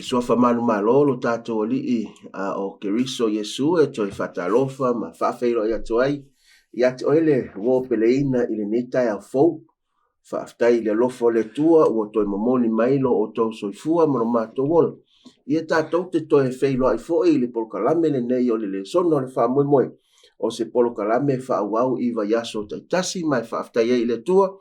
Suafa manumalo o lo tatou Alii a o Keriso Iesu e toe faatalofa ma faafeiloai atu ai ia te oe le uo peleina i lenei taeao fou. Faafetai i le alofa o le Atua ua toe momoli mai lo outou soifua ma lo matou ola. Ia tatou te toe feiloai foi i le polokalame lenei o le Lesona o le Faamoemoe, o se polokalame faaauau i vaiaso taitasi ma e faafetai ai i le Atua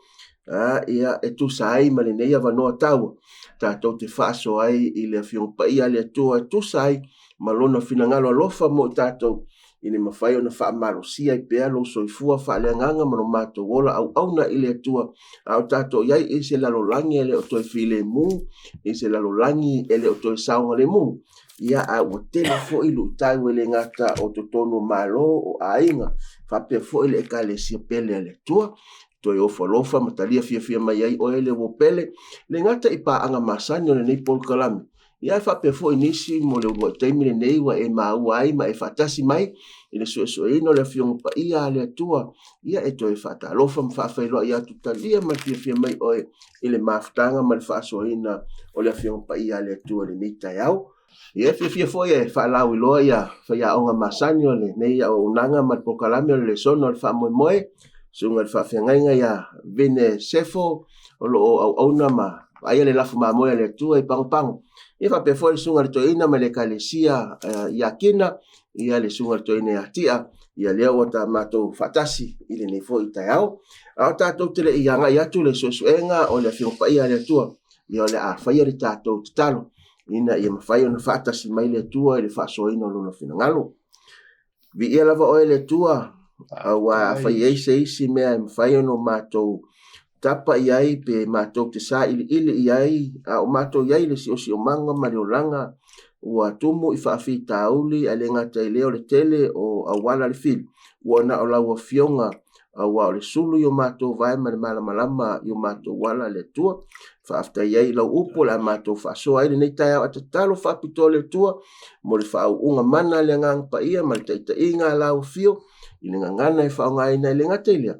ia, e tusa ai ma lenei avanoa taua tatou te faasoa ai i le Afioga Paia a le Atua e tusa ai ma Lona finagalo alofa mo i tatou, ina mafai ona faamalosia ai pea lou soifua faaleagaga ma lo matou ola auauna i le Atua, a o tatou i ai i se lalolagi e le o toe filemu, i se lalolagi e le o toe saogalemu. Ia, a ua tele foi luitau e le gata o totonu o Malo, o aiga, faapea foi le Ekalesia pele a le Atua. Toe ofo alofa ma talia fiafia mai ai oe le uo pele, le gata i paaga masani o lenei polokalame, ia ae faapea foi nisi mo le uluai taimi lenei ua e maua ai ma e faatasi mai i le suesueina o le Afioga Paia a le Atua, ia e toe faatalofa ma faafeiloai atu talia ma le fiafia mai oe i le mafutaga ma le faasoaina o le Afioga Paia a le Atua i lenei taeao. Ia e fiafia foi e faalauiloa ia faiaoga masani o lenei auaunaga ma le polokalame o le Lesona o le Faamoemoe, Susuga i le Faafeagaiga ia Vine Sefo o lo o auauna ma vaaia le lafo mamoe a le Atua i Pagopago. Ia faapea foi le Susuga i le Toeaina mai le Ekalesia ia Kina, ia le Susuga i le Toeaina ia Tia, ia lea ua ta matou faatasi i lenei foi taeao. A o tatou te le i agai atu le suesuega o le Afioga Paia a le Atua, ia o le a faia le tatou tatalo ina ia mafai ona faatasi mai le Atua i le faasoaina o Lona finagalo. Viia lava oe le Atua, aua afai ai se isi mea e mafai ona matou tapa i ai pe matou te sailiili i ai, a o matou i ai i le siosiomaga ma le olaga ua tumu i faafitauli, ae le gata i lea o le tele o auala le fili, ua na o lau Afioga aua o le sulu i o matou vae ma le malamalama i o matou ala le Atua. Faafetai ai i lau upu o le a matou faasoa ai lenei taeao a tatalo faapitoa le Atua mo le faauuga mana a le Agaga Paia ma le taitaiga a lau Afio i le gagana e faaaogaina e le gata i lea,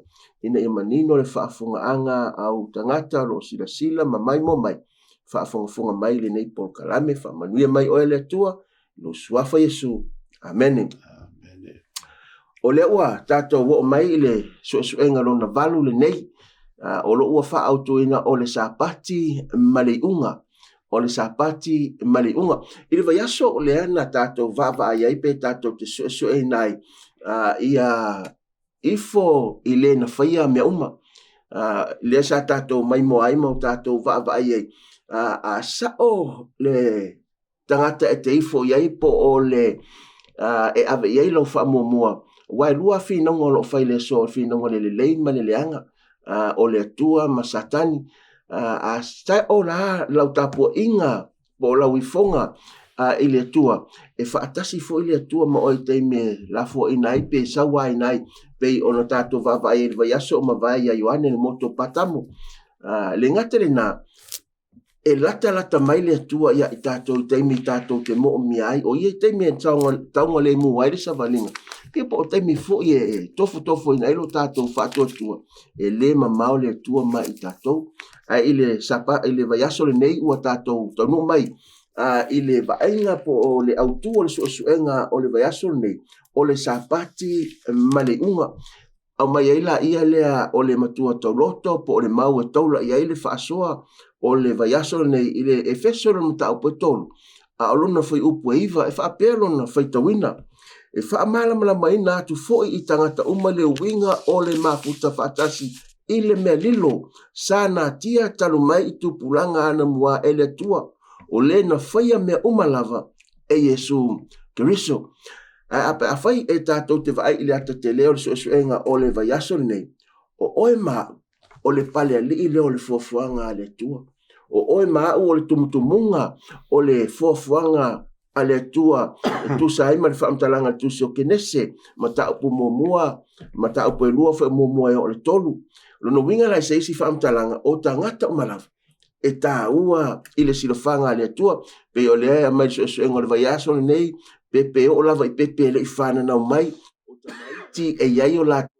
ina ia manino le faafofogaaga a ou tagata o lo o silasila ma maimoa mai, faafogafoga mai i lenei polokalame. Faamanuia mai oe le Atua i lou Suafa Iesu. Amene. Amene. O lea ua tatou oo mai i le suesuega lona valu lenei, o lo o ua faaautuina o le Sapati ma le iuga. O le Sapati ma le iuga. I le vaiaso o lea na tatou vaavaai ai pe tatou te suesueina ai ia ifo i le na faia mea uma. Lea sa tatou maimoa ai ma o tatou vaavaai ai, a sao le tagata e te ifo i ai po o le e ave i ai lau faamuamua, aua e lua finauga o lo o fai i le aso, o le finauga o le lelei ma le leaga, o le Atua ma Satani. A sao la lau tapuaiga po o lau ifoga i le Atua, e faatasi foi le Atua ma oe i taimi e lafoaina ai pe sauaina ai, pei ona tatou vaavaai ai i le vaiaso o mavae ia Ioane le motu o Patamo. Le gata lena, e latalata mai le Atua ia i tatou i taimi tatou te moomia ai, o ia i taimi e taogalemu ai le savaliga, ia po o taimi foi e tofotofoina ai lo tatou faatuatua, e le mamao le Atua ma i tatou. Ae i le sapa, i le vaiaso lenei ua tatou taunuu mai i le vaaiga po o le autu o le suesuega o le vaiaso lenei, o le Sapati ma le iuga. Aumai ai laia lea o le matua tauloto po o le mau e taula i ai le faasoa o le vaiaso lenei i le Efeso lona mataupu e 3, a o lona fuaiupu e 9 e faapea lona faitauina, E faamalamalamaina atu foi i tagata uma le uiga o le mafuta faatasi i le mea lilo sa natia talu mai i tupulaga anamua e le Atua, o le na faia mea uma lava e Iesu Keriso. Ae a pe afai e tatou te vaai i le ata tele o le suesuega o le vaiaso lenei, o oe ma au, o le palealii lea o le fuafuaga a le Atua. O oe ma au o le tumutumuga o le fuafuaga a le Atua e tusa ai ma le faamatalaga a le Tusi o Kenese, mataupu muamua, mataupu e lua foi muamua e oo i le tolu. O lona uiga la i se isi faamatalaga, o tagata uma lava e taua i le silafaga a le Atua, pei o lea e aumai i le suesuega o le vaiaso lenei, pepe e oo lava i pepe e le i fananau mai, o tamaiti e i ai o latou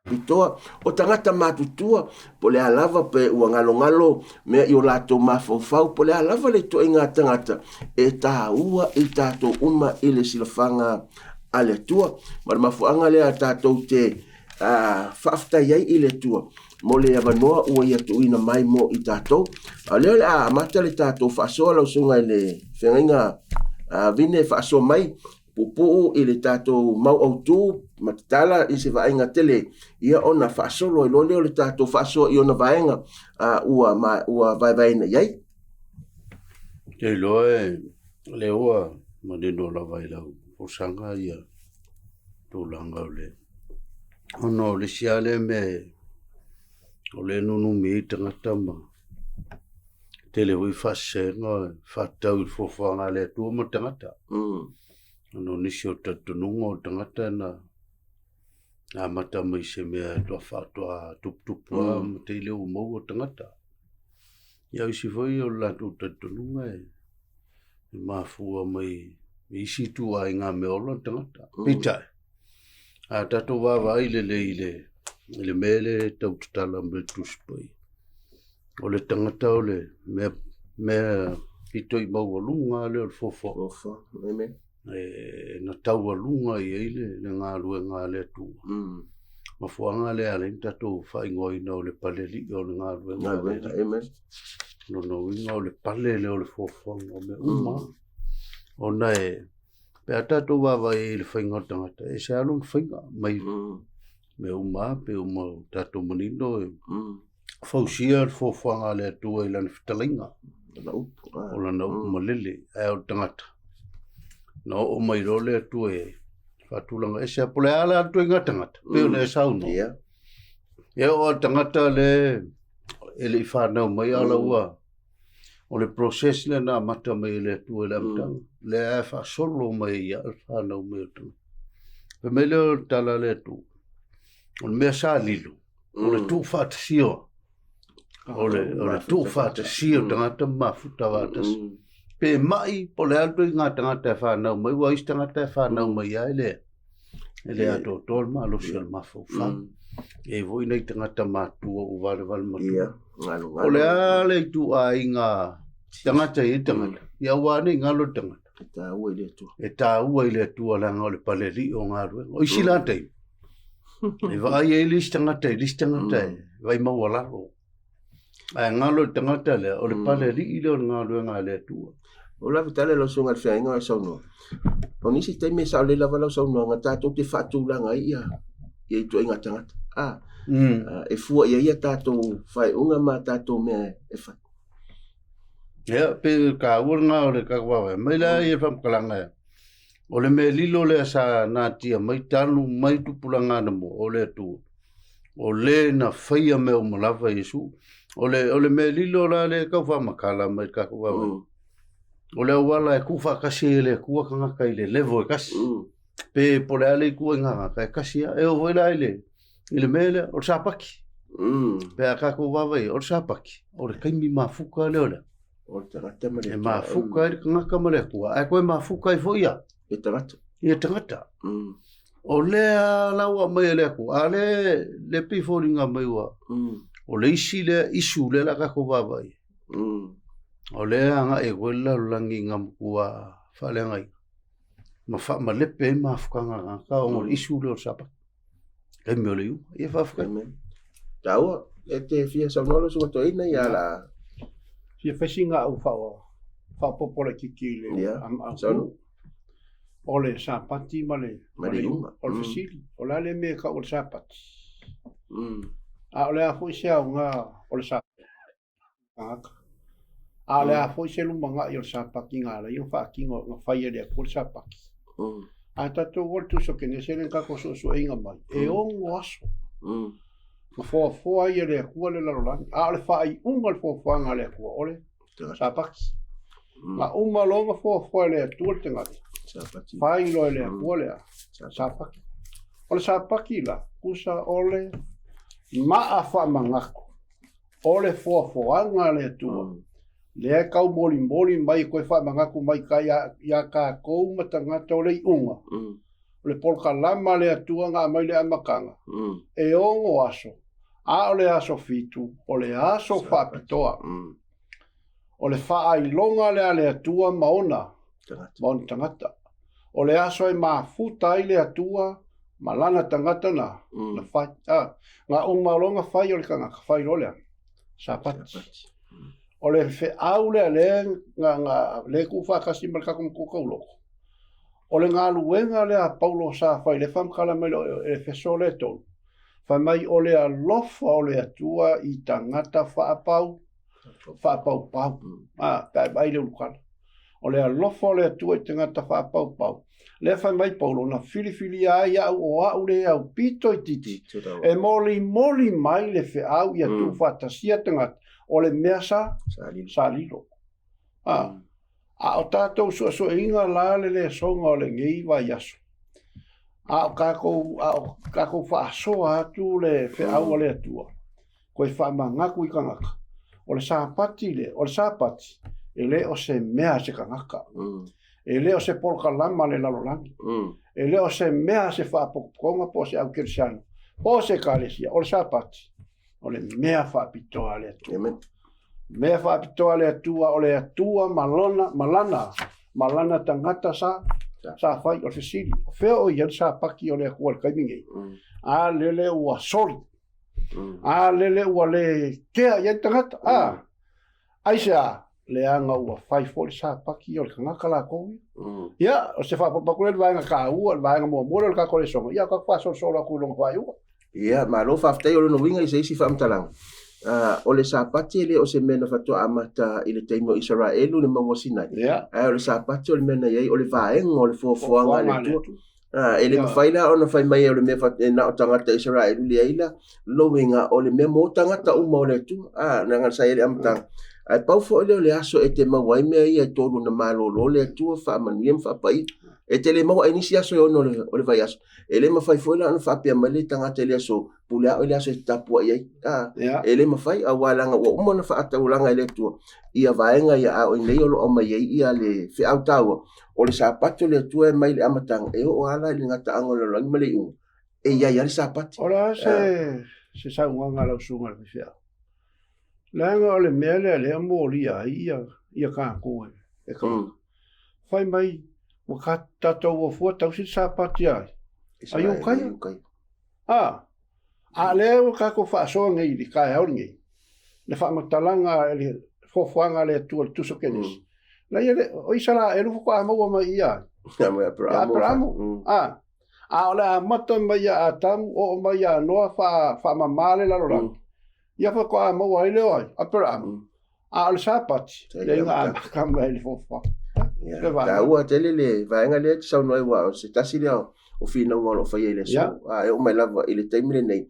Pitoa, o tagata matutua, po o le a lava pe ua galogalo mea i o latou mafaufau, po o le a lava le ituaiga tagata e taua i tatou uma i le silafaga a le Atua. Ma le mafuaaga lea tatou te faafetai ai i le Atua mo le avanoa ua ia tuuina mai mo i tatou. A o lea o le a amata le tatou faasoa lau susuga i le feagaiga Vine faasoa mai puupuu i le tatou mau autu ma tatala i se vaaiga tele ia ona faasolo ai loa lea o le tatou faasoa i ona vaega ua, ma, ua vaevaeina i ai. Te iloa e lea ua manino lava i lau folasaga ia tulaga o le ona o le isi lava lea mea o lea e nunumi ai tagata ma tele foi faasesega e faatatau i le fuafuaga a le Atua ma le tagata. Ona o nisi o talitonuga o le tagata na amata mai i se mea faatoa tuputupu lava ma te i lea ua maua le tagata. Ia o isi foi o le latou talitonuga e mafua mai i isi ituaiga meaola le tagata. Peitai, a tatou vaavaai lelei i le mea lea e tau tatala mai e le Tusi Paia, O le tagata o le mea, mea pito i maualuga lea o le fuafuaga. Fuafuaga, amen. E, na taualuga i ai le, le galuega a le Atua. Mafuaaga lea ala ai ona tatou faaigoaina o le palelii o le galuega. Galuega, amen. Lona uiga o le pale lea o le fuafuaga o mea uma. Ona e, pe a tatou vaavaai i le faiga o le tagata, e ese lava lona faiga mai mea uma lava, pe uma o tatou manino e fausia le fuafuaga a le Atua i lana fetalaiga, o lana upu malele, ae o le tagata, na oo mai loa le Atua e faatulaga ese lava. Po o le a la le ituaiga tagata, pei ona e saunoa. E oo lava i le tagata lea e le i fanau mai a o la ua O le process lea na amata mai e le Atua i le amataga, lea e faasolo mai ai ia le fanau mai o le tagata. Fai mai lea o le tala a le Atua, o le mea sa lilo, o le tuufaatasia o le, o le tuufaatasia o tagata ma mafuta faatasi. Pe mai, po o le a le ituaiga tagata e fanau mai, ua isi tagata e fanau mai lava e le, e le atoatoa le malosi o le mafaufau. E i ai foi nai tagata matutua ua valevale matua. O le a le ituaiga tagata e i ai tagata, ia aua ne i galo le tagata. E taua i le Atua. E taua i le Atua leaga o le palelii o galuega. O isi la taimi, e vaai ai le isi tagata i le isi tagata e vaai maualalo. Ae galo i le tagata lea, o le palelii lea o le galuega a le Atua. O la tala lau susuga i le feagaiga o e saunoa. O nisi taimi e sao lelei lava lau saunoaga, tatou te faatulaga ai ia ia ituaiga tagata. Ah, e fua i ai ia tatou faaiuga ma tatou mea e fai. Ia, pe taua lena o le tatou vaavaai mai la ia faamatalaga e. O le mea lilo lea sa natia mai talu mai tupulaga anamua o le Atua. O le na faia mea uma lava Iesu. O le, o le mea lilo la lea e tau faamatala mai le tatou vaavaai. O le auala e tuufaatasi ai e le Atua tagata i le level e tasi. Pe po o le a le ituaiga tagata e tasi lava. E oo foi la i le, i le mea lea, o le sapati. Pe a tatou vaavaai, o le sapati, o le taimi mafuta lea o le O le tagata ma le E mafuta ai le tagata ma le Atua, ae toe mafuta ai foi ia. Le tagata. Ia tagata. O lea la ua aumai e le Atua, a lea le pei foliga mai ua, o le isi lea issue lea la tatou vaavaai. O lea agai atu ai le lalolagi i ngā matua faaleagaina ma faamalepe ai mafutaga a tagata ona o le issue lea o le sapati. Taimi o le iuga. Ia faafetai. Amen. Taua, e te fia saunoa lau susuga toeaina ia la. Fia fai sina au faaopoopo laitiiti i le Saunoa. O le sapati ma le Ma le iuga. O le fesili, o le a le mea e tau o le sapati? A o le a foi se aoga o le sapati? Tagata. A o le a foi se lumanai o le Sapati na ala ai ona faatino na fai e le Atua le Sapati. A tatou o le Tusi o Kenese lea na tatou suesueina mai, e ono aso na foafoa ai e le Atua le lalolagi, a o le faaiuga o le foafoaga a le Atua o le Sapati. Na uma loa ona foafoa e le Atua le tagata, fai loa e le Atua le a? Sapati. O le Sapati la, tusa o le maa faamanatu O le foafoaga a le Atua, lea e taumolimoli mai e toe faamanatu mai tai iā tatou ma tagata o le iuga, o O le polokalama a le Atua na aumai i le amataga, e ono aso, a o le aso fitu, o le aso faapitoa. O le faailoga lea a le Atua ma ona ma ona tagata. O le aso e mafuta ai le Atua ma lana tagata na, na fai. A, na uma loa ona fai o le tagata, fai loa lea, Sapati. O le feau lea lea na, na, lea e tuufaatasi ma le tatou matua tauloko. O le galuega lea a Paulo sa fai, lea e faamatala mai i le Efeso lea e 3, fai mai o le alofa o le Atua i tagata faapau, faapaupau. A, pe a e vaai i le ulukala. O le alofa o le Atua i tagata faapaupau. Lea fai mai Paulo, na filifilia ai au o au le aupito itiiti, e molimoli mai le feau ia tuufaatasia tagata, o le mea sa, sa lilo. A, a o tatou suesueina la le lesoga o lenei vaiaso, a o tatou, a o tatou faasoa atu le feau a le Atua, koe faamanatu i tagata, o le Sapati lea, o le Sapati, e le o se mea a se tagata. E le o se polokalama a le lalolagi. E le o se mea a se faapotopotoga po o se aukerisiano, po o se ekalesia. O le Sapati, o le mea faapitoa a le Atua. Amen. Mea faapitoa a le Atua, o le Atua ma lona, ma lana, ma lana tagata sa, sa fai. O le fesili, o fea o i ai le Sapati o le Atua i le taimi nei? A lele ua soli. A lele ua le kea i ai le tagata. A, aisea? Leaga ua fai foi le Sapati o le tagata latou ia. Ia, o se faaopoopo atu lea i le vaega taua, le vaega muamua lea o le tatou lesona, ia tatou faasolosolo atu i lona faaiuga. Ia, malo faafetai. O lona uiga i se isi faamatalaga, o le Sapati e le o se mea na faatoa amata i le taimi o Isaraelu i le mauga o Sinai, ae o le Sapati o le mea na i ai, o le vaega o le foafoaga a le Atua. E le mafai la ona fai mai o le mea e na o tagata Isaraelu leai la, lona uiga o le mea mo tagata uma o le Atua, leaga sa i ai le amataga. Ae pau foi lea o le aso e te maua ai mea ia e tolu na malolo le Atua, faamanuia ma faapaia. E te le maua ai nisi aso e ono o le vaiaso. E le mafai foi la ona faapea mai le tagata i le aso pule ao i le aso e tapuai ai. E le mafai, aua leaga ua uma ona faataulaga e le Atua ia vaega ia, a o i nei o lo o aumai ai ia le feau taua o le Sapati o le Atua e mai le amataga e oo lava la i le gataaga o le lalolagi ma le iuga, e i ai lava le Sapati. O le a se saunoaga a lau susuga i le faifeau? Leaga o le mea lea lea molia ai ia ia tatou e tagata. Fai mai ua tatou o fua tausi le Sapati a ai? A Iukaia. A, a lea ua tatou faasoa nei i le taeao lenei, le faamatalaga i le foafoaga a le Atua i le Tusi o Kenesi. Na ia le, o Isaraelu faatoa maua mai ia ai. Ia mai Aperamo. Aperamo. A, a o le amata mai ia Atamu, oo mai ia Noa, faamama le lalolagi. Ia faatoa maua ai le o ai, Aperamo. A o le Sapati, lea na amata mai ai le foafoaga. Ia, taua tele le vaega lea e te saunoa ai, aua o se tasi lea o finauga o lo o faia i le aso. A e oo mai lava i le taimi lenei,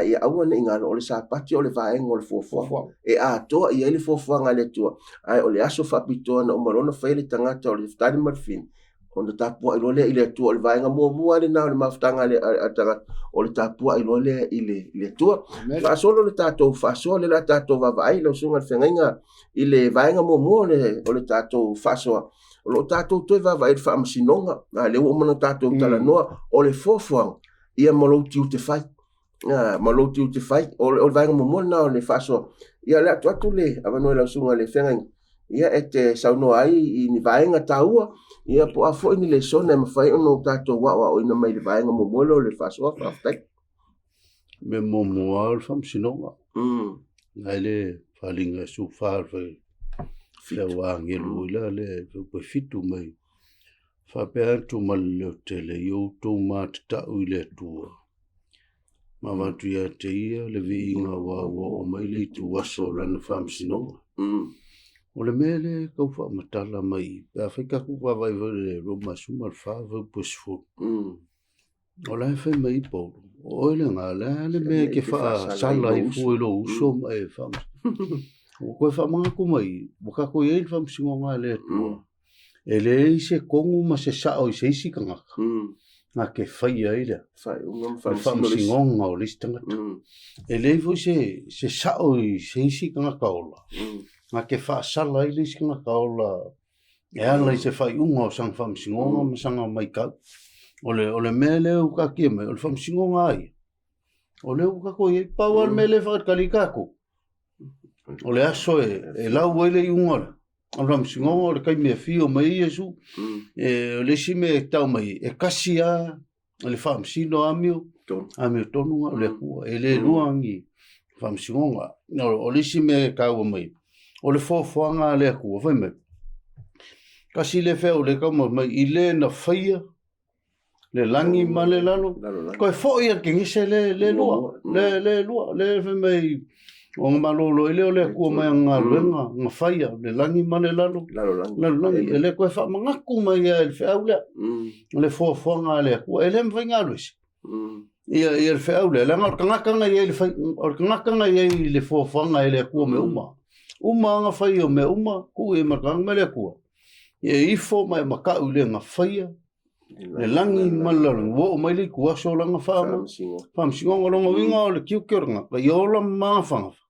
ia aua ne i galo, o le Sapati o le vaega o le foafoaga. E atoa i ai le foafoaga a le Atua, ae o le aso faapitoa na uma loa ona fai e le tagata o le Nefetali ma le Fini, ona tapuai loa lea i le Atua. O le vaega muamua lena o le mafutaga a le tagata, o le tapuai loa lea i le Atua. Faasolo le tatou faasoa, lea o le a tatou vaavaai lau susuga i le feagaiga i le vaega muamua o le tatou faasoa. O lo o tatou toe vaavaai i le faamasinoga, a lea ua uma ona tatou talanoa, o le foafoaga ia ma lou tiute fai. Ma lou tiute fai. O le vaega muamua lena o le faasoa. Ia, o le a tuu atu le avanoa i lau susuga i le feagaiga, ia e te saunoa ai i ni vaega taua, ia po o a foi ni lesona e mafai ona o tatou aoaoina mai le vaega muamua lea o le faasoa. Faafetai. Mea muamua o le faamasinoga. Nai le faaaliga e 14 le fai feau agelu oi la le pe fitu mai. Faapea atu ma le leotele i outou matatau i le Atua. Ma avatu ia te ia le viiga aua ua oo mai le ituaso o lana faamasinoga. O le mea lea e tau faamatala mai pe afai tatou vaavaai foi i le Roma 14 fuaiupu e 10. O la e fai mai Paulo, o oe lena, o le a le mea e te faasala ai fua i lou uso ma e faamasino. Ua toe faamanatu mai, ua tatou i ai i le faamasinoga a le Atua. E leai se tonu ma se sao i se isi tagata na te faia ai le faamasinoga o le isi tagata. E leai foi se sao i se isi tagata ola na te faasala ai le isi tagata ola e ala i se faaiuga o sana faamasinoga ma sana matau. O le, o le mea lea ua taatia mai, o le faamasinoga a ia. O lea ua tatou i ai, pau lava le mea lea e faatali ai tatou. O le aso e, e lau ai le iuga o le o le faamasinoga, o le taimi e afio mai ai Iesu. E, o le isi mea e tau mai, e tasi lava le faamasino amio, amio tonu o le Atua. E le lua ni faamasinoga. O le isi mea e taua mai, o le foafoaga a le Atua, fai mai, tasi le feau lea e tau mai, i le na faia le lagi ma le lalo, toe foi a le kenese le, le lua, le, le lua, le fai mai, o malolo ai lea o le Atua mai ana galuega na faia le lagi ma le lalo, lalolagi, e le toe faamanatu mai lava i le feau lea, le foafoaga a le Atua, e le mafai ona alu ese. Ia, ia le feau lea, leaga o le tagata na i ai le fai, o le tagata na i ai le foafoaga e le Atua mea uma. Uma lava na fai o mea uma, tuu i ai ma le tagata ma le Atua. Ia e ifo ma e matau i le na faia, le lagi ma le lalolagi, ua oo mai le ituaso o lana faamasinoga. O lona uiga o le tiute o le tagata, ia ola ma magafagafa.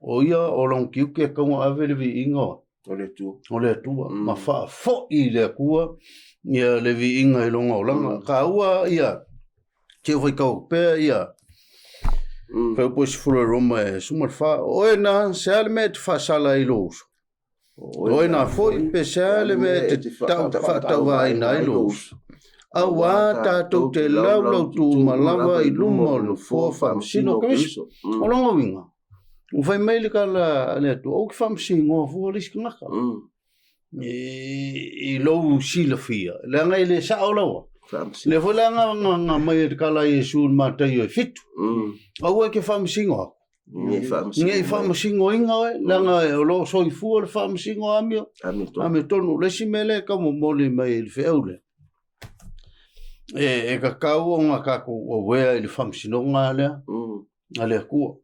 O ia o lona tiute e tatau ona ave le viiga o O le Atua. O le Atua. Ma faafoi i le Atua ia le viiga i lona olaga. Taua ia, te faitau pea ia, Fuaiupu e 10 e Roma e 14, o oe na, se a le mea e te faasala ai i lou uso? O oe na foi, pe se a le mea e te faatauvaaina ai lou uso? Auā tatou te laulau uma lava i luma o le Nofoa Faamasino o Keriso. O lona uiga, ua fai mai le tala a le Atua, aua e te faamasinoa fua le isi tagata. I lou silafia, leaga e le sao laua. Lea foi la na aumai e le tala a Iesu i le Mataio e 7. Aua e te faamasino aku. Ne i faamasinoina oe, leaga o lo o soifua le faamasino amio, amiotonu. O le isi mea lea e tau momoli mai i le feau lea, e tatau ona tatou aware i le faamasinoga lea a le Atua.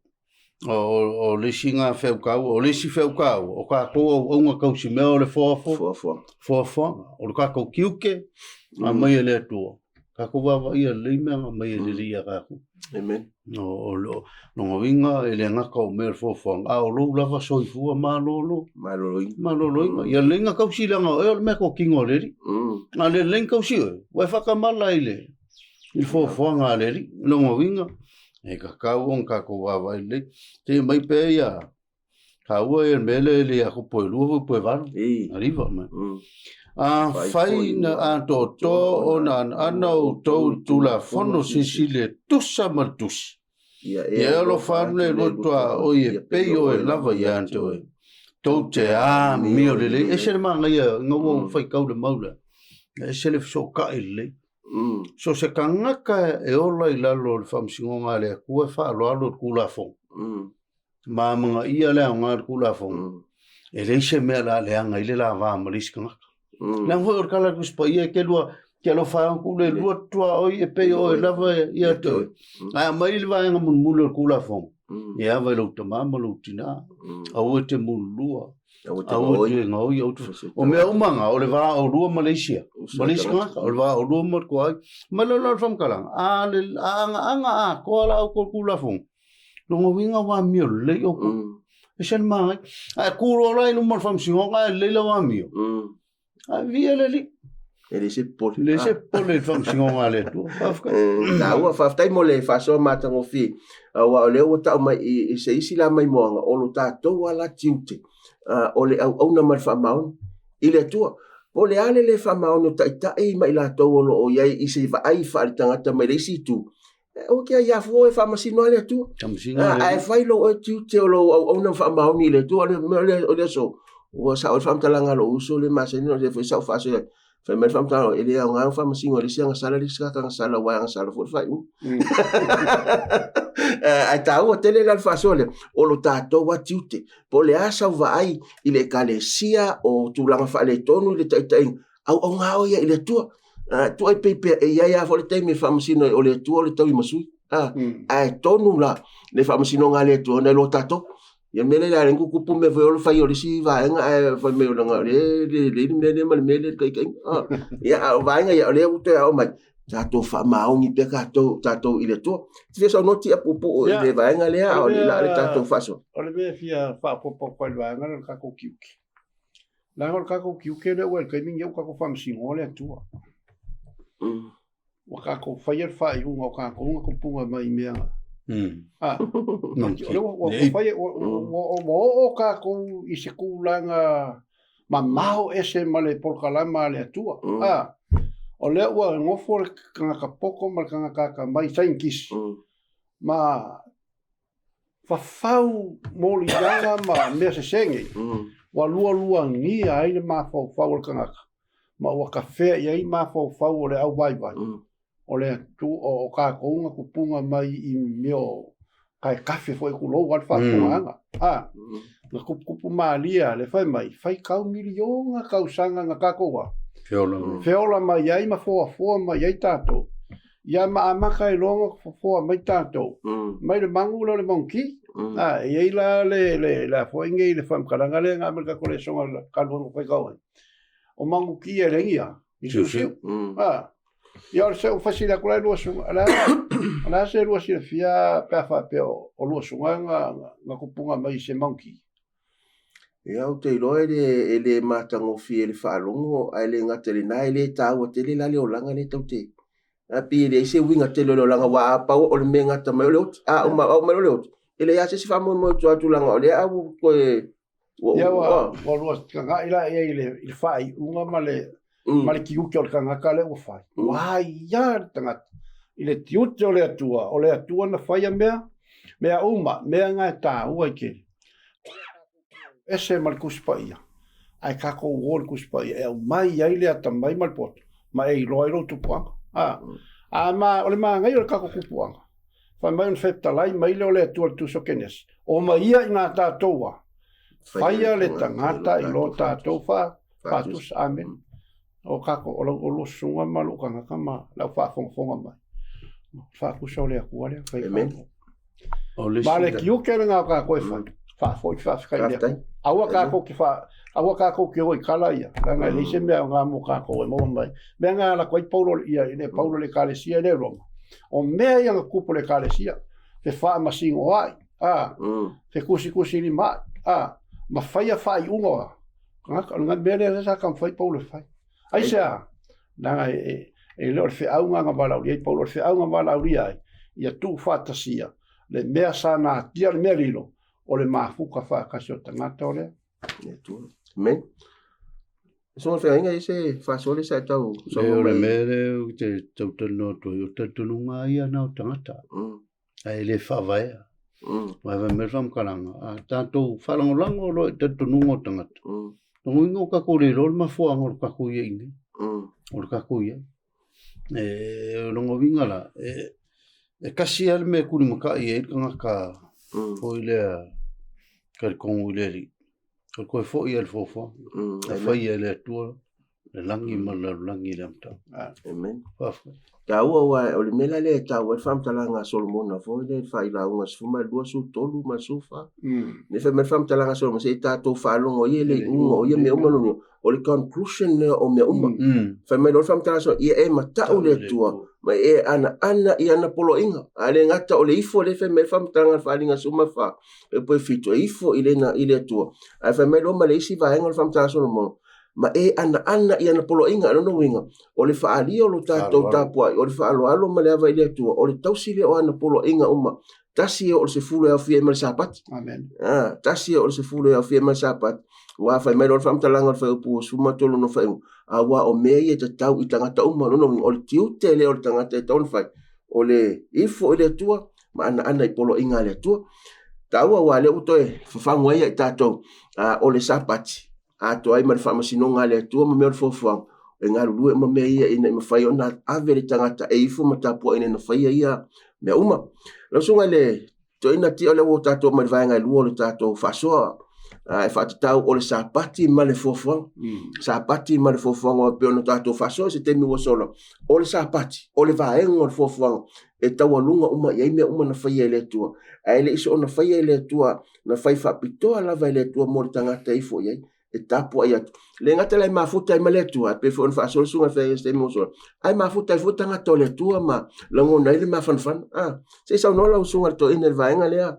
O le isi na feau taua, o le isi feau taua, o tatou auauna tausimea o le foafoaga, o le tatou tiute, aumai e le Atua. Tatou vaavaaia lelei mea na aumai e le Alii ia tatou. Amen. O lona uiga e le gata o mea o le foafoaga, a o lou lava soifua malolo. Maloloina. Maloloina. Ia lelei na tausi leaga o oe o le meatotino a le Alii. A le lelei na tausi oe, ua e faatamala i le foafoaga a le Alii. Lona uiga, e tatau ona tatou vaavaai lelei. Seia mai pea ia Taua ia le mea lea i le Iakopo e 2 foi po e 8. Aliva mai. Afai na atoatoa ona anaana outou i le Tulafono silisili e tusa ma le tusi, ia e alofa atu le lua tuaoi e pei oe lava ia te oe, tou te amio lelei. Ese le manaia ina ua ou faitau le mau lea, ese le fesootai lelei. So se tagata e ola i lalo o le faamasinoga a le Atua e faaaloalo i le Tulafono, ma amanaia le aoga o le Tulafono, e leai se mea o le a leaga ai le la va ma le isi tagata. Leaga foi o le tala a le Tusi Paia, e te lua, te alofa atu le lua tuaoi e pei o oe lava ia te oe. Ae aumai le vaega mulimuli o le Tulafono, e ava i lou tama ma lou tina, aua e te mululua, aua e te gaoi, aua te... O mea uma na, o le va oulua ma le isi, ma le isi tagata, o le va oulua ma le tuaoi. Ma le la o le faamatalaga, a agaaga atoa la outou Tulafono, Lona uiga ua amio lelei outou. E se le magai. Ae tu loa la i luma o le faamasinoga ae lelei lau amio. Ae viia le Alii. E le se popole. E le se popole i le faamasinoga a le Atua. Faafetai. Taua, faafetai mo le faasoa matagofie. Aua o lea ua tau mai i se isi la maimoaga, o lo tatou lava la tiute, o le auauna ma le faamaoni i le Atua. Po o le a le le faamaoni o taitai ma i latou o lo o i ai i se vaai faaletagata mai le isi itu, Aua ke ai afua e faamasino ai le Atua. Faamasino ai le Ae fai lou oe tiute o lou auauna ma faamaoni i le Atua. O le mea lea o le aso, ua sao ai le faamatalaga a lou uso le masani ona lea foi sa ou faasoa ai. Fai mai le faamatalaga, e le aoga ona faamasino e le isi agasala le isi tagata agasala, aua e agasala foi le faaiuga. Ae taua tele la le faasoa lea, o lo tatou lava tiute. Po o le a sau vaai i le Ekalesia o tulaga faaletonu i le taitaiga, auauna oe ia i le Atua. Tuu ai pei pea, e i ai lava foi le taimi e faamasino ai o le Atua o le tauimasui. Ae tonu la le faamasinoga a le Atua ona e iloa tatou. Ia mea lea le tutupu mea foi o le fai o le isi vaega ae fai mai o le le lelei le mea lea ma le mea lea le taitaiga. Ia a o vaega ia o lea ua toe ao mai tatou faamaoni pea tatou tatou i le Atua. Te fia saunoa tia puupuu i le vaega lea a o le la le tatou faasoa. O le mea e fia faaopoopo atu ai i le vaega lea o le tatou tiute. Leaga o le tatou tiute lea ua i le taimi lenei ua tatou faamasinoa le Atua. Ua kākou faia le faaiuga o kākou na kupunga mai mea. Ah, o lea ua faia, ua oo kākou i se kūlaga mamao ese ma le polokalama a le Atua. Ah, o lea ua nofo le kanaka poto ma le kanaka akamai saienitisi ma fafau moliaga ma mea sese nei, ua lualuagia ai le mafaufau o le tagata, ma ua kafea i ai mafaufau o le auvaivai, o le Atua, o kākou na kupunga mai i mea o kaekafe foi tulou lava le faafofogaaga. A, na kupukupu malie lava le fai mai, faitau miliona tausaga na tātou a, Feola mai. feola mai ai ma foafoa mai ai tātou. Ia ma amata ai loa ona fofoa mai tatou, mai le magu lea o le maguti. A, e i ai la le, le, le a foi nei le faamatalaga lea na aumai le tatou lesona i le galuega faitau ai. O maguti e leai ni a, ni siusiu. A, ia o se fesili atu la i lua susuga, o le a, o le a se lua silafia pe a faapea o lua susuga na tupuga mai i se maguti? Ia, ou te iloa e le matagofie i le faalogo, ae le gata i lena, e le taua tele la le olaga lea tou te... A pei e leai se uiga tele o le olaga, aua a pau o le mea e gata mai o le oti. A uma a oo mai loa le oti, e leai lava se isi faamoemoe i tua atu leaga o lea a ua toe... Ua, Ia, ua, ua lua tagai la i ai i le, i le faaiuga ma le, ma le tiute o le tagata lea ua fai. Ua aia le tagata i le tiute o le Atua, o le Atua na faia mea, mea uma, mea na e taua i tele. Ese ma le Tusi Paia, ae tatou o i le Tusi Paia e aumai ai le atamai ma le poto, ma e iloa ai lou tupuaga. A, a ma, o le manaia o le tatou tupuaga, fai mai ona fetalai mai lea o le Atua i le Tusi o Kenesi, omaia i na tatou a, faia le tagata i lo tatou fa, faatusa. Amene. O tatou, o lau o lua susuga ma lou tagata ma lau faafogafoga mai. Faatusa o le Atua lea, fai Amen. O le Ma le isi tiute lena o tatou e fai. Faafoi le faafetai i le Faafetai. Atua. Aua tatou te fa, aua tatou te o i kala ia, leaga e leai se mea aoga mo tatou e maua mai. Mea na ala atu ai Paulo ia i le Paulo i le Ekalesia i le Roma. O mea ia na tupu i le Ekalesia, fefaamasinoai, a, fetusitusilimai, a, ma faia faaiuga o tagata. O le mea lea sa taumafai Paulo e fai. Aisea? Leaga e le o le feauga na valaaulia ai Paulo, o le feauga na valaaulia ai, ia tuufaatasia le mea sa natia le mea lilo, o le mafuta faatasi o tagata o lea. Amen. So feagaiga i se faasoa sa e tau E o le mea lea ou te tau talanoa atu ai, o talitonuga lava ia na o tagata, ae le faavaea. Aua fai mai le faamatalaga, a tatou faalagolago loa i talitonuga o tagata, lona uiga ua tatou le iloa le mafuaaga o le tatou i ai nei, o le tatou i ai. E, o lona uiga la, e tasi lava le mea e tulimatai ai le tagata foi lea talitonu i le Alii, o le toe foi lava i le foafoaga, na faia e le Atua le lagi ma le lalolagi i le amataga. Amen. Faafetai. Taua aua o le mea la lea e taua ai le faamatalaga a Solomona foi lea i le failauga 12, 13 ma le 14. Lea fai mai le faamatalaga a Solomona, se i tatou faalogo ia i le iuga o ia mea uma lona uiga, o le conclusion lea o mea uma. Fai mai loa le faamatalaga a Solomona, ia e matau le Atua ma e anaana i ana poloaiga. A le gata o le ifo lea fai mai le faamatalaga a le Faaaliga 14, e pei 7, e ifo i le Atua. Ae fai mai loa ma le isi vaega o le faamatalaga a Solomona, ma e anaana i ana poloaiga. O lona uiga, o le faaalia o lo tatou tapuai, o le faaaloalo ma le ava i le Atua, o le tausi lea o ana poloaiga uma. Tasi e oo i le 10 e aofia ai ma le Sapati. Amen. Tasi e oo i le 10 e aofia ai ma le Sapati. Aua fai mai loa le faamatalaga o le fuaiupu 13 no faaiuga, aua o mea ia e tatau i tagata uma. O lona uiga, o le tiute lea o le tagata e tatau ona fai, o le ifo i le Atua ma anaana i poloaiga a le Atua. Taua aua lea ua toe fafagu ai ia i tatou, o le Sapati, atoa ai ma le faamasinoga a le Atua ma mea o le foafoaga, e galulue uma mea ia ina ia mafai ona ave le tagata e ifo ma tapuai ina ia faia ia mea uma. Lau susuga i le Toeaina Tia, o lea ua tatou mai le vaega e lua o le tatou faasoa, e faatatau o le Sapati ma le foafoaga. Sapati ma le foafoaga e pei ona tatou faasoa i se taimi ua sola, o le Sapati, o le vaega o le foafoaga e taualuga uma i ai mea uma na faia e le Atua. Ae le i soona faia e le Atua, na fai faapitoa lava e le Atua mo le tagata e ifo i ai, e tapuai atu. Le gata la e mafuta ai ma le Atua, e pei foi ona faasoa le susuga i le feagaiga i se taimi ua sola, ae mafuta ai foi tagata o le Atua ma lagona ai le mafanafana. Se i saunoa lau susuga i le toeaina i le vaega lea,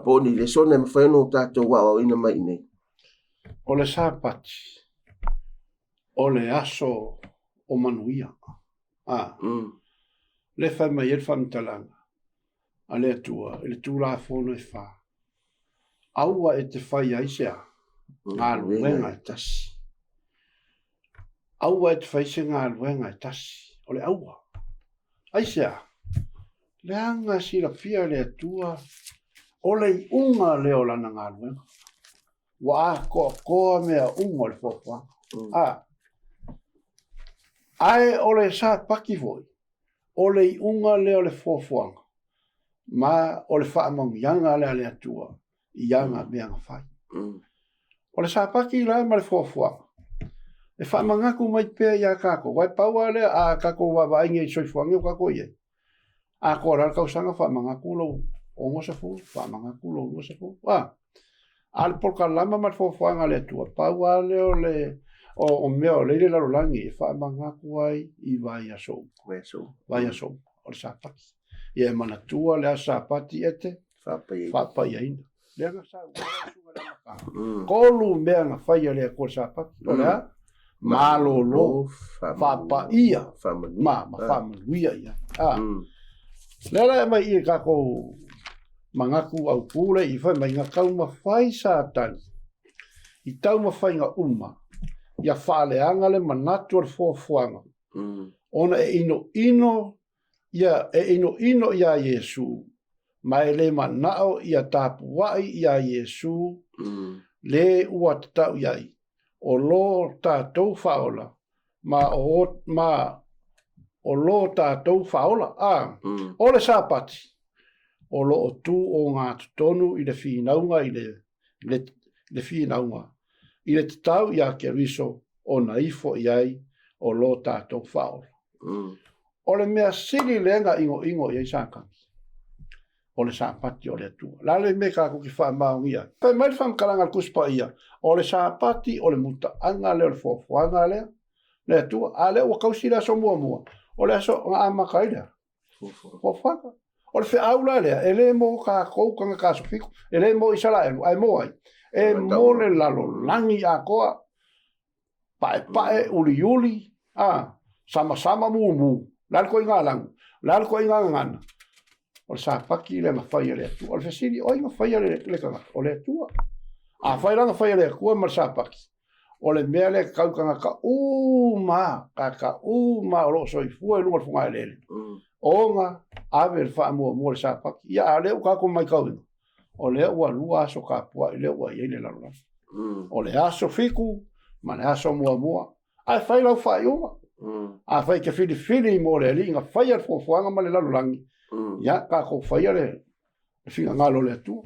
po o ni lesona e mafai ona tatou aoaoina mai i inei. O le Sapati, o le aso o manuia. A, lea e fai mai ai le faamatalaga a le Atua i le Tulafono e fa, Aua e te fai ai se a? Galuega e tasi. Aua e te fai se galuega e tasi. O le aua. Aisea? Leaga silafia e le Atua o le iuga lea o lana galuega. Ua atoatoa mea uma o le fuafuaga. A, ae o le Sapati foi, o le iuga lea o le fuafuaga, ma o le faamanuiaga lea a le Atua i ana mea na fai. O le Sapati la ma le fuafuaga, e faamanatu mai pea iā tatou, aua e pau lava lea, a tatou vaavaai nei i le soifuaga o tatou i ai, atoa la le tausaga faamanatu lou 60, faamanatu lou 20, a. A o le polokalama ma le fuafuaga a le Atua, pau lava lea o le o mea o lea i le lalolagi e faamanatu ai i vaiaso uma. Vaiaso uma. Vaiaso uma, o le Sapati. Ia e manatua le aso Sapati e te faapaiaina. Lea na sau ai le susuga i le amataga. 3 mea na faia e le Atua i le Sapati. O le a? Malolo, faapaia, ma faamanuia i ai. A. Lea la e aumai i i tatou manatu autu lea i fai mai na taumafai Satani i taumafaiga uma ia faaleaga le manatu o le fuafuaga ona e inoino ia e inoino iā Iesu ma e le manao ia tapuai iā Iesu le ua tatau i ai o lo tatou faaola ma o ma o lo tatou faaola. A, o le Sapati o lo o tu ogatotonu i le finauga i le le, le finauga i le tatau iā Keriso ona ifo i ai o lo tatou faaola. O le mea sili lea na inoino i ai Satani, o le Sapati o le Atua. O le a le mea tatou te faamaonia ai? Fai mai le faamatalaga a le Tusi Paia, o le Sapati o le mutaaga lea o le fuafuaga lea, le Atua. A lea ua tausi le aso muamua, o le aso na amata ai lea fuafuaga. O le feau la lea, e le mo tatou tagata aso fitu, e le mo Isaraelu, ae mo ai? E mo le lalolagi atoa. Paepae, uliuli, a, samasama mumu. O le a le ituaiga lanu? O le a le ituaiga gagana? O le Sapati lea na fai e le Atua. O le fesili, o ai na faia le, le tagata? O le Atua. Afai la na faia e le Atua ma le Sapati, o le mea lea e tatau i tagata uma, tagata uma o lo o soifua i luga o le fogaeleele, ona ave le faamuamua i le Sapati. Ia, a o lea ua tatou matauina, o lea ua lua aso tapuai lea ua i ai le lalolagi. O le aso fitu ma le aso muamua. Ae fai lau faaiuga. Afai e te filifili mo le Alii na faia le fuafuaga ma le lalolagi, ia tatou faia le finagalo o le Atua.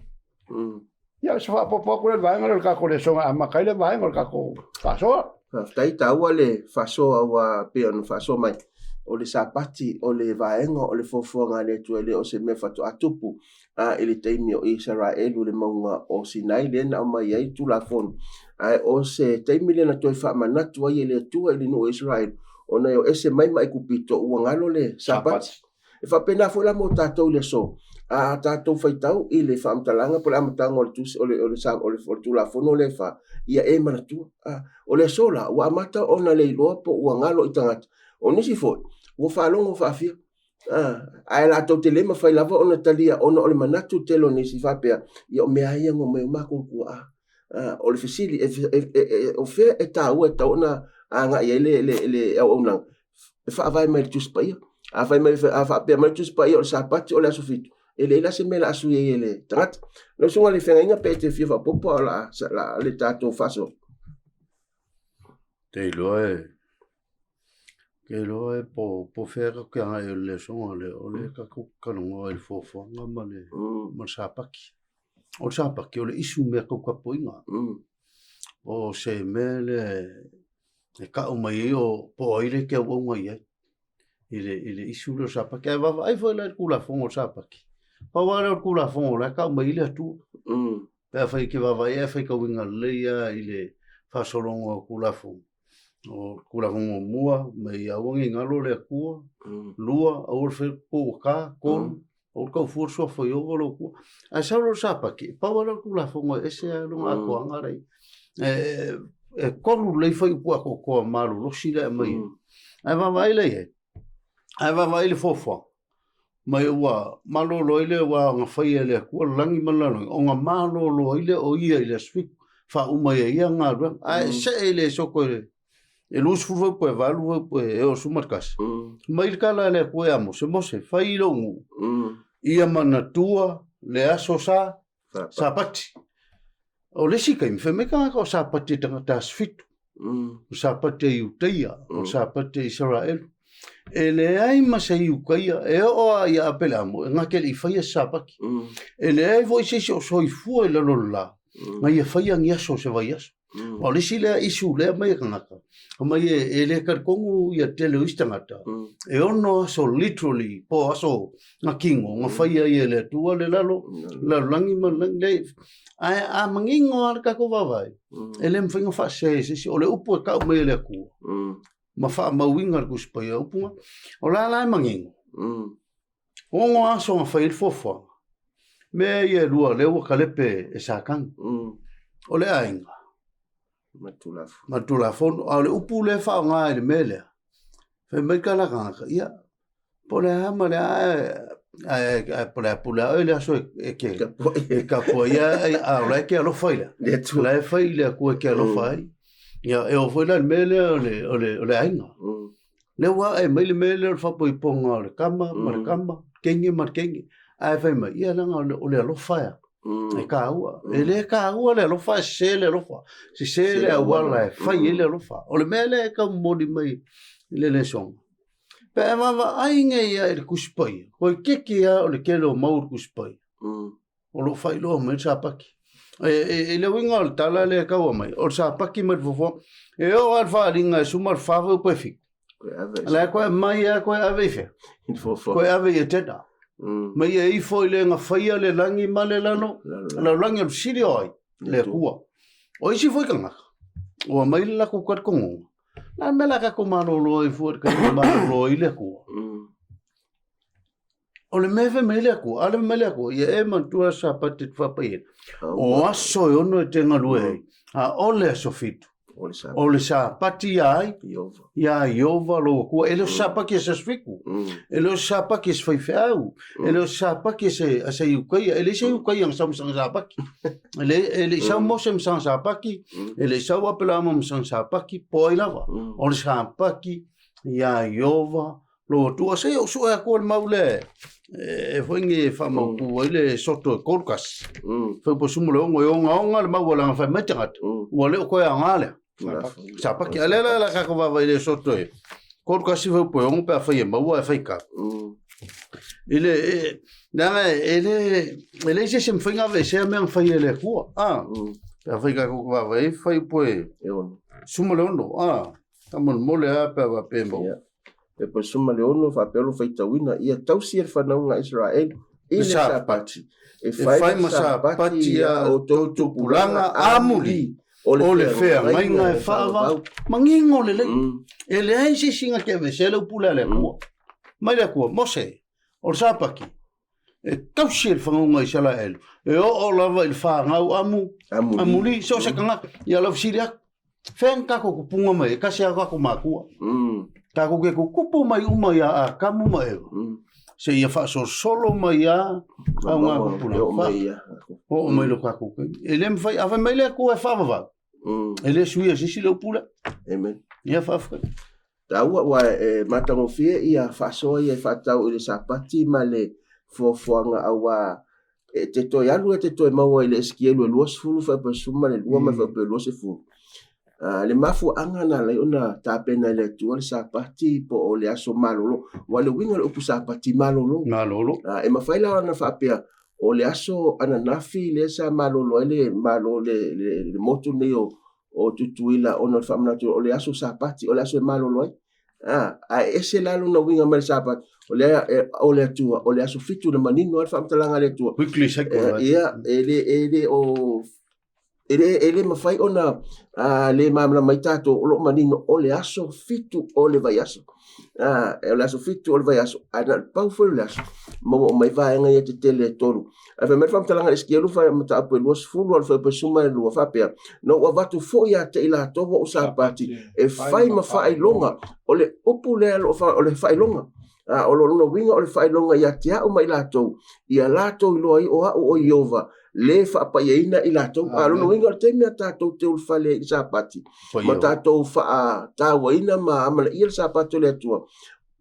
Ia, se faaopoopo atu lea i le vaega lea o le tatou lesona e amata ai le vaega o le tatou faasoa. Faafetai, taua le faasoa aua pei ona faasoa mai, o le Sapati o le vaega o le fuafuaga a le Atua e le o se mea faatoa tupu a i le taimi o Isaraelu i le mauga o Sinai lea na aumai ai Tulafono. Ae o se taimi lea na toe faamanatu ai e le Atua i le nuu o Isaraelu, ona e o ese mai ma Aikupito ua galo le Sapati. E faapena foi la mo tatou i le aso, a tatou faitau i le faamatalaga po o le amataga o le tusi, o le, o le, o le, o le Tulafono lea e fa, ia e manatua. A, o le aso la, ua amata ona le iloa po ua galo i tagata. O nisi foi, ua faalogo faafia. Ae latou te le mafai lava ona talia ona o le manatu tele o nisi faapea, ia o mea lava ia na omai o matou tuaa. O le fesili, o fea e taua e tatau ona agai ai le auaunaga? E faavae mai i le Tusi Paia. A fai mai, a faapea mai le Tusi Paia o le Sapati o le aso fitu, e leai la se mea o le a sui ai e le tagata. Lau Susuga i le Feagaiga pe e te fia faaopoopo a o le a le tatou faasoa. Te iloa e Ke iloa e po, po fea ka ke agai o le lesoga lea, o le tatou talanoa i le fuafuaga ma le, ma le Sapati. O le Sapati, o le isu mea tau tapuaiga. O se mea lea e tau mai ai o po o ai le te auauna i ai i le, i le isu lea o le Sapati. Ae vaavaai foi la i le Tulafono o le Sapati. Pau lava lea o le Tulafono o la e tau mai ai le Atua. Pe afai e te vaavaai ae faitauina lelei lava i le faasologa o Tulafono, o le Tulafono muamua, mai aua ne i galo le Atua, lua, aua le faia tou ata, tolu, aua le taufua le suafa o Ieova lou Atua. Ae sau loa le Sapati, e pau lava lea o le Tulafono e ese lava lona atoaga la e i ai. E tolu lelei fuaiupu atoatoa malolosi la e aumai ai. Ae vaavaai la i ai. Ae vaavaai le fuafuaga, mai ua malolo ai lea aua na faia e le Atua le lagi ma le lalolagi, ona malolo ai lea o ia i le aso fitu, faauma ai e ia galuega. Ae see i le soto e 20 foi pe 8 foi pe e oo 11. Mai le tala a le Atua ia Mose, Mose, fai i lou nuu, ia manatua le aso sa Sapati. O le isi taimi, fai mai tagata o Sapati e tagata aso fitu. O Sapati a Iutaia, o Sapati a Isaraelu. E leai ma se Iutaia e oo lava ia Apelamo e na te le i faia se Sapati. E leai foi se isi o soifua i lalo o le la, na ia faia ni aso o se vaiaso. O le isi lea issue lea aumai e tagata, aumai e le talitonu ia tele o isi tagata, e ono aso literally po o aso na kino na faia ai e le Atua le lalo, lalolagi ma le lagi. Leai, ae a manino lava le tatou vaavaai, e le mafai ona faasese e se isi. O le upu e tau mai e le Atua ma faamauina i le Tusi Paia, upu na, o la la e manino. Ono aso na fai ai le fuafuaga, mea ia e lua lea ua kalepe e Satani. O le aiga ma le Tulafono. Ma le Tulafono. A o le upu lea e faaaoga i le mea lea, fai mai tala tagata, ia, po o le a ma le a, ae po o le a pule a oe le aso e ke e tapuai ai, a o la e ke alofa i le, o la e fai i le Atua e ke alofa ai. Ia, e oo foi la i le mea lea o le aiga. Lea ua ae mai le mea lea o le faapoipoga o le tama ma le tama, teine ma le teine. Ae fai mai, ia leaga o le alofa ea, e taua. E le taua le alofa, e sese le alofa. Sese le auala e fai ai le alofa. O le mea lea e tau momoli mai i le lesona. Pe a vaavaai nei ia i le Tusi Paia, toeitiiti lava o le tele o mau o le Tusi Paia. O lo o faailoa mai le Sapati. E le uiga o le tala lea e tau aumai, o le Sapati mai le fofoga, e oo lava i le faaaliga e suma le fa foi pe fitu. La e koe aumai lava koe ave i fea? Koe ave i Etena. Ma ia ifo i le na faia le lagi ma le lalo, lalolagi o le fesili o ai? Le Atua. O isi foi tagata, ua aumai le latou talitonuga, la le mea la tatou malolo ai fua i le taimi e malolo ai le Atua. O le mea e fai mai le Atua, a le fai mai le Atua, ia e manatua le Sapati e te faapaia. O aso e ono e te galue ai, a o le aso fitu. O le Sapati ia ai, ia Ieova lou Atua. E le o se Sapati a se aso fitu, e le o se Sapati a se faifeau, e le o se Sapati a se Iutaia, e leai se Iutaia na sau ma sana Sapati. E le i sau Mose ma sana Sapati, e le i sau Apelama ma sana Sapati, po ai lava. O le Sapati ia Ieova lou Atua. Se i ou sue atu le mau lea e foi ni e faamautu ai le soto e Kolkas. Fai po sumu le ongo e ongaonga le mau a langa fai mai tagata. Ua le o koe aoga lea. Sapaki. A lea la la kako vaavaai le soto e Kolkas fai po e ongo pe a fai e maua e fai ka. I le, leaga e le, e leai se isi e mafai ona aveesea mea na fai e le Atua. Pe a fai kako vaavaai fai po e suma le ono. Faamolemole lava pe a faapea e maua. E po suma le ono faapea lo faitauina ia tausi e le fanauga a Israeli i le Sapati, e fai ma Sapati a outou tupulaga amuli o le feagaiga e faavavau. Manino lelei. E leai se isi na te aveesea le upu lea a le Atua. Mai le Atua, Mose, o le Sapati, e tausi e le fanauga a Isaraelu, e oo lava i le fanau amu, amuli, so o se tagata. Ia lau fesili atu, fea ni tatou tupuga mai, e tasi lava tatou matua. Tatou te tutupu mai uma ia Atamu ma Eva, seia faasolosolo mai lava au ngā tupulaga. Oo mai lo tatou taimi. E le mafai, a fai mai le Atua e faavavau, e le suia e se isi le upu lea. Amen. Ia faafetai. Taua aua e matagofie ia faasoa ia e faatatau i le Sapati ma le fuafuaga aua e te toe alu e te toe maua i le Esekielu e 20 faapea 12 ma faapea 20. Le mafuaaga na ala ai ona tapena e le Atua le Sapati po o le aso malolo. Aua o le uiga o le upu Sapati, malolo. Malolo. E mafai la ona faapea o le aso ananafi lea sa malolo ai le malo le motu lenei o o Tutuila ona o le faamanatu o le aso Sapati, o le aso e malolo ai. Ae ese la lona uiga mai le Sapati, o le, o le Atua, o le aso fitu na manino ai le faamatalaga a le Atua. Weekly cycle, right? Ia, e le, e le o, e le, e le mafai ona le malamalama ai tatou, o lo o manino o le aso fitu o le vaiaso. O le aso fitu o le vaiaso, ae na o le pau foi o le aso, maua uma ai vaega ia tetele e tolu. Ae fai mai le faamatalaga i le Esekielu mataupu e 20 a le fuaiupu e 12, faapea, Na ou avatu foi ia te i latou ou Sapati e fai ma faailoga. O le upu lea o le faailoga. A o lona uiga o le faailoga ia te a'u ma i latou, ia latou iloa ai o a'u o Ieova, le faapaiaina i latou. A o lona uiga o le taimi a tatou te ulufale ai i le Sapati, ma tatou faatauaina ma amanaia le Sapati o le Atua,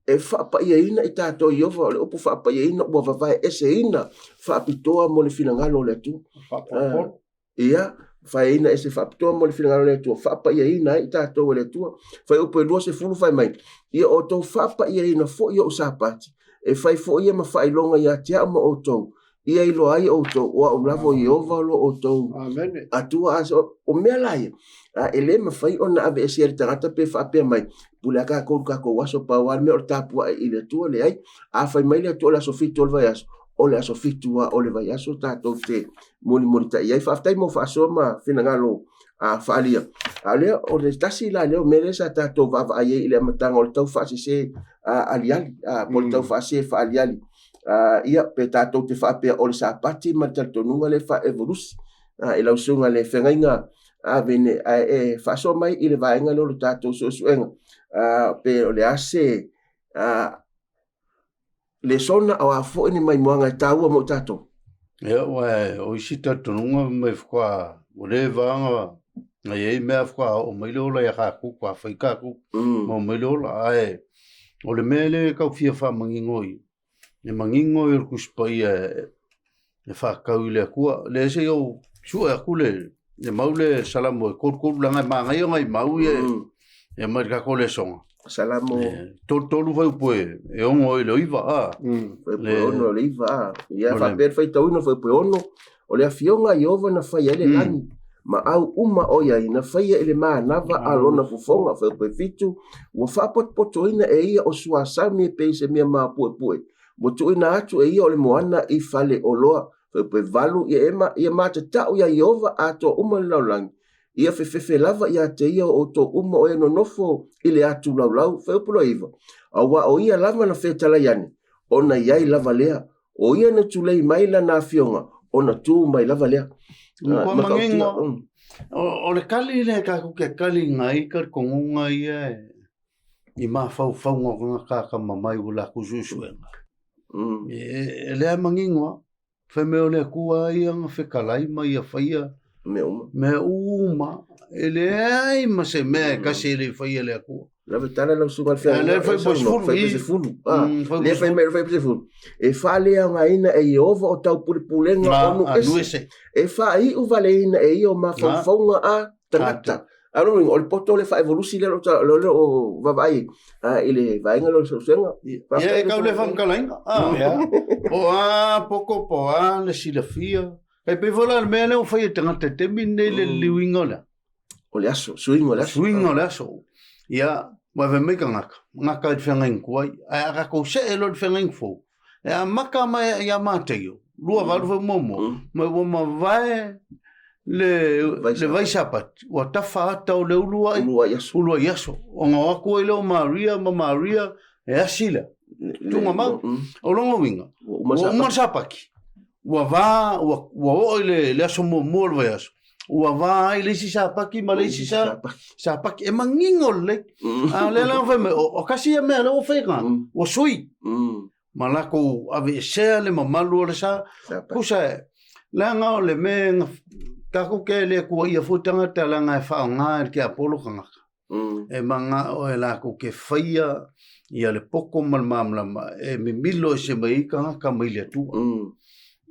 e faapaiaina i tatou e Ieova. O le upu faapaiaina ua vavae eseina faapitoa mo le finagalo o le Atua. Ia, faeina ese faapitoa mo le finagalo o le Atua, faapaiaina ai i tatou e le Atua. Fuaiupu e 20 fai mai, Ia outou faapaiaina foi ou Sapati, e fai foi ia ma faailoga ia te au ma outou, ia iloa ai outou, o au lava o Ieova o lo outou Atua. O mea la ia, e le mafai ona aveesea e le tagata pe faapea mai, pule lava tatou i le tatou aso, pau lava le mea o le tapuai i le Atua, leai. A fai mai le Atua o le aso 7 o le vaiaso, o le aso 7 lava o le vaiaso tatou te mulimulitai ai. Faafetai mo faasoa ma finagalo faaalia. A o lea, o le tasi la lea o mea lea sa tatou vaavaai ai i le amataga o le tau faasese aliali, po o le tau faasese faaliali. Ia, pe tatou te faapea o le Sapati ma le talitonuga lea faa-evolusi i lau susuga i le feagaiga a Vene, ae e faasoa mai i le vaega lea o le tatou suesuega, pe o le a se lesona o a foi ni maimoaga e taua mo i tatou. Ia, aua o isi talitonuga mai faatoa ua leva lava na i ai mea faatoa oo mai le ola ia tatou, faatoa fai tatou ma oo mai le ola. Ae o le mea lea e tau fia faamanino i le manino ia o le Tusi Paia e faatatau i le Atua. Lea se i ou sue atu le le mau lea Salamo e 33 leaga e manaia nai mau ia e aumai i le tatou lesona. Salamo 33 fuaiupu e 6 i le 9 a. Fuaiupu e 6 i le 9 a. Ia faapea le faitauina fuaiupu e 6, o le afioga a Ieova na fai ai le lagi, ma au uma o i ai, na faia i le manava a lona fofoga. Fuaiupu e 7, ua faapotopotoina e ia o suasami e pei se mea mapuepue, ua tuuina atu e ia o le moana i faleoloa. Fuaiupu e 8, ia e ma, ia matatau iā Ieova atoa uma le lalolagi, ia fefefe lava ia te ia o outou uma o e nonofo i le atu laulau. Fuaiupu 9, auā o ia lava na fetalai ane, ona i ai lava lea, o ia na tulei mai lana afioga, ona tu mai lava lea. Kua manino, o le kali lea tatou te kaliga ai talitonuga ia i mafaufauga o tagata atamamai ua latou suesuega. E leai manino lava, fai mai o le Atua ia na fetalai ma ia faia mea uma. Mea uma. E leai ma se mea e tasi e le i faia e le Atua. Lave tala lau susuga i le feagaiga. Lea fai po sefulu. Fai po sefulu. Lea fai mai fai po sefulu. E faaleaogaina e Ieova o taupulepulega o nuu ese. E faaiu valeina e ia o mafaufauga a tagata. A lona uiga, o le poto le faaevolusi lea o lo o vaavaai i le vaega lea o le suesuega. Ia, e tau le faamatalaina. Po o a poto, po o a le silafia. E pei foi la le mea lea ua fai e tagata i le taimi lenei le liliuina o le a? O le aso, suiga o le aso. Suiga o le aso. Ia, ua fai mai tagata, gata i le feagaiga tuai. Ae a tatou see loa i le feagaiga fou, e amata mai ia Mataio, 28 foi muamua, ma ua mavae le, le vai Sapati, ua tafa ata o le uluai, Uluai aso. uluai aso. Ona o atu ai lea o Maria ma Maria e asi lea. Tuga mau. O lona uiga, Ua uma ua uma le Sapati, ua va, ua, ua oo i le, le aso muamua o le vaiaso, ua va ai le isi Sapati ma le isi sa, Sapati. E manino lelei. A o lea la fai mai, o, o kasi ia mea lea ua fai ka, ua sui. Ma latou aveesea le mamalu o le sa. Tusa e, leaga o le mea na, tatou te le tuuaia foi tagata leaga e faaaoga e le tiapolo tagata. E manao e latou te faia ia le poto ma le malamalama e mimilo ese mai ai tagata mai le Atua.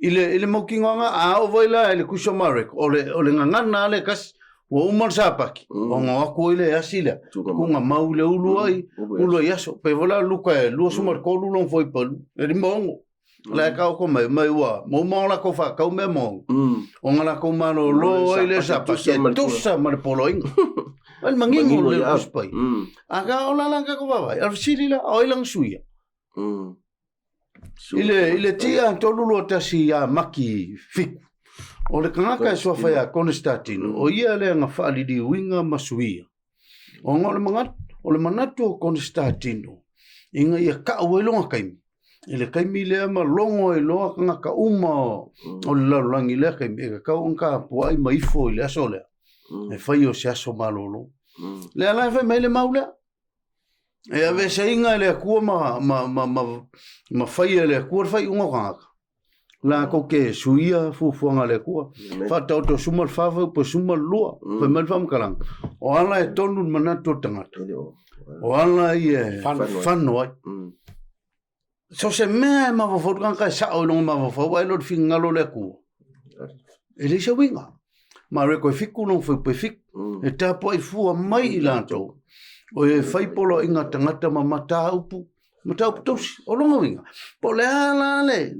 I le, i le mautinoaga, a oo foi la i le Tusi o Mareko, o le, o le gagana lava le tasi, ua uma le Sapati, ona o atu ai lea e asi lea, tuga mau i le ulu ai, ulu ai aso. Pei foi la Luka e 23 lona fuaiupu e 56. La e taoto mai, mai ua ma uma o latou faatau mea ma ona. Ona latou malolo ai le Sapati e tusa ma le poloaiga. Ai le manino o le Tusi Paia. Akā o la la tatou vaavaai, a o le fesili la, o ai lana suia? I le, i le tia 321 ia Maki Fiku, o le tagata e suafa ia Konestatino, o ia lea na faaliliuina ma suia. Ona o le manatu, o le manatu o Konestatino, ina ia kau ai lona taimi, i le taimi lea ma logo ai loa tagata uma o le lalolagi i lea taimi, e tatau ona tapuai ma ifo i le aso lea, e fai o se aso malolo. Lea la e fai mai le mau lea. E aveeseina e le Atua ma, ma, ma, ma, ma faia e le Atua le faaiuga o tagata. Latou te suia fuafuaga a le Atua. Faataoto suma le fa fuaiupu e suma le lua. Fai mai le faamatalaga. O ala e tonu le manatu o le tagata. O ala ia e fano ai. So se mea e mafaufau le tagata e sao i lona mafaufau ae le o le finagalo o le Atua. E leai se uiga. Mareko e fiku lona fuaiupu e fiku. E tapuai fua mai i latou. O e fai poloaiga tagata ma mataupu, mataupu tausi. O lona uiga, po o le a la le,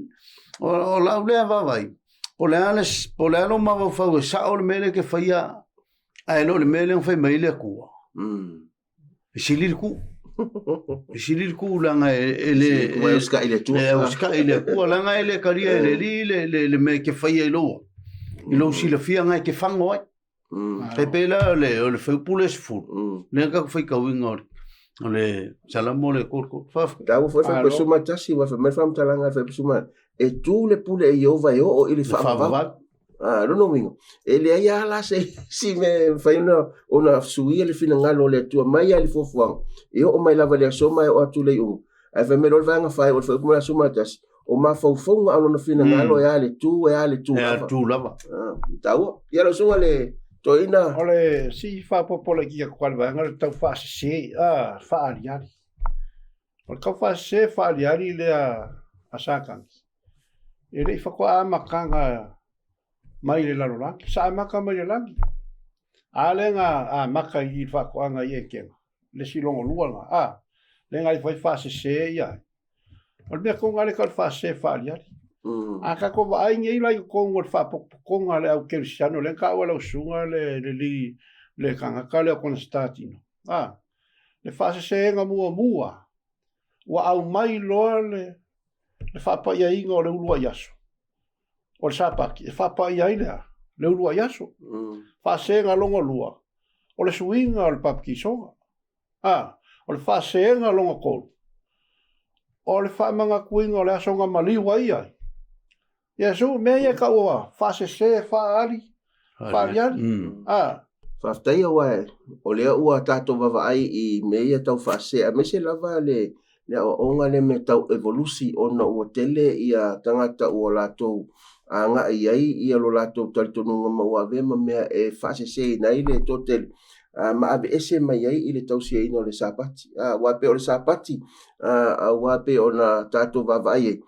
o lau lea vaavaai, po o le a le, po o le a lou mafaufau e sao le mea lea e te faia, ae le o le mea lea na fai mai ai le Atua. E sili le tuu. E sili le tuu leaga e le... E usitai i le Atua. E usitai i le Atua, leaga e le talia e le Alii le mea e te faia i lou, i lou silafia na e te fago ai. E pei la o le, o le fuaiupu lea 10, lea na tatou faitauina o le, o le Salamo le 33. Faafetai. Taua foi fuaiupu 11, ua fai mai le faamatalaga a le fuaiupu 11, e tu le pule e Ieova e oo i le faavavau. Ah, lona uiga, e leai lava la se isi mea e mafai ona suia le finagalo o le Atua mai lava i le fuafuaga, e oo mai lava i le aso ma e oo atu i le iuga. Ae fai mai loa le vaega 4 o le fuaiupu ma le aso 11, o mafaufauga o lona finagalo e a le tu, e a le tu lava. E a le tu lava. Ah, taua. Ia lau susuga le toeaina. O le si faaopoopo laitiiti atu le vaega le tau faasese, ah, faaaliali. O le tau faasese faaaliali lea a Satani. E le i faatoa amataga mai le lalolagi, sa amata mai le lagi. A lea na amata i le faatoaga i Etena, le isi lona lua lena, a, lea na ifo ai faasese ia ai. O le mea tonu lava lea e tau o le faasese faaaliali. A tatou vaai nei la i totonu o le faapotopotoga a le au kerisiano, lea na taua e lau susuga le le le tagata lea o Konestatino, a, le faasesega muamua ua aumai loa le le faapaiaina o le uluai aso, o le Sapati, e faapaia ai le a? Le uluai aso. Faasega lona lua, o le suiga o le baptisoga. A, o le faasega lona tolu, o le faamanatuina o le aso na maliu ai ai. Iesu, mea ia e taua faasese, faaali, faaliali. A. Faafetai aua o lea ua tatou vaavaai i mea ia tau faasese, aemaise lava le le aoaoga lea mea tau evolusi ona ua tele ia tagata ua latou agai i ai ia lo latou talitonuga ma ua avea ma mea e faaseseina ai le toatele ma aveese mai ai i le tausiaina o le Sapati. Aua pei o le Sapati, aua pei ona tatou vaavaai ai,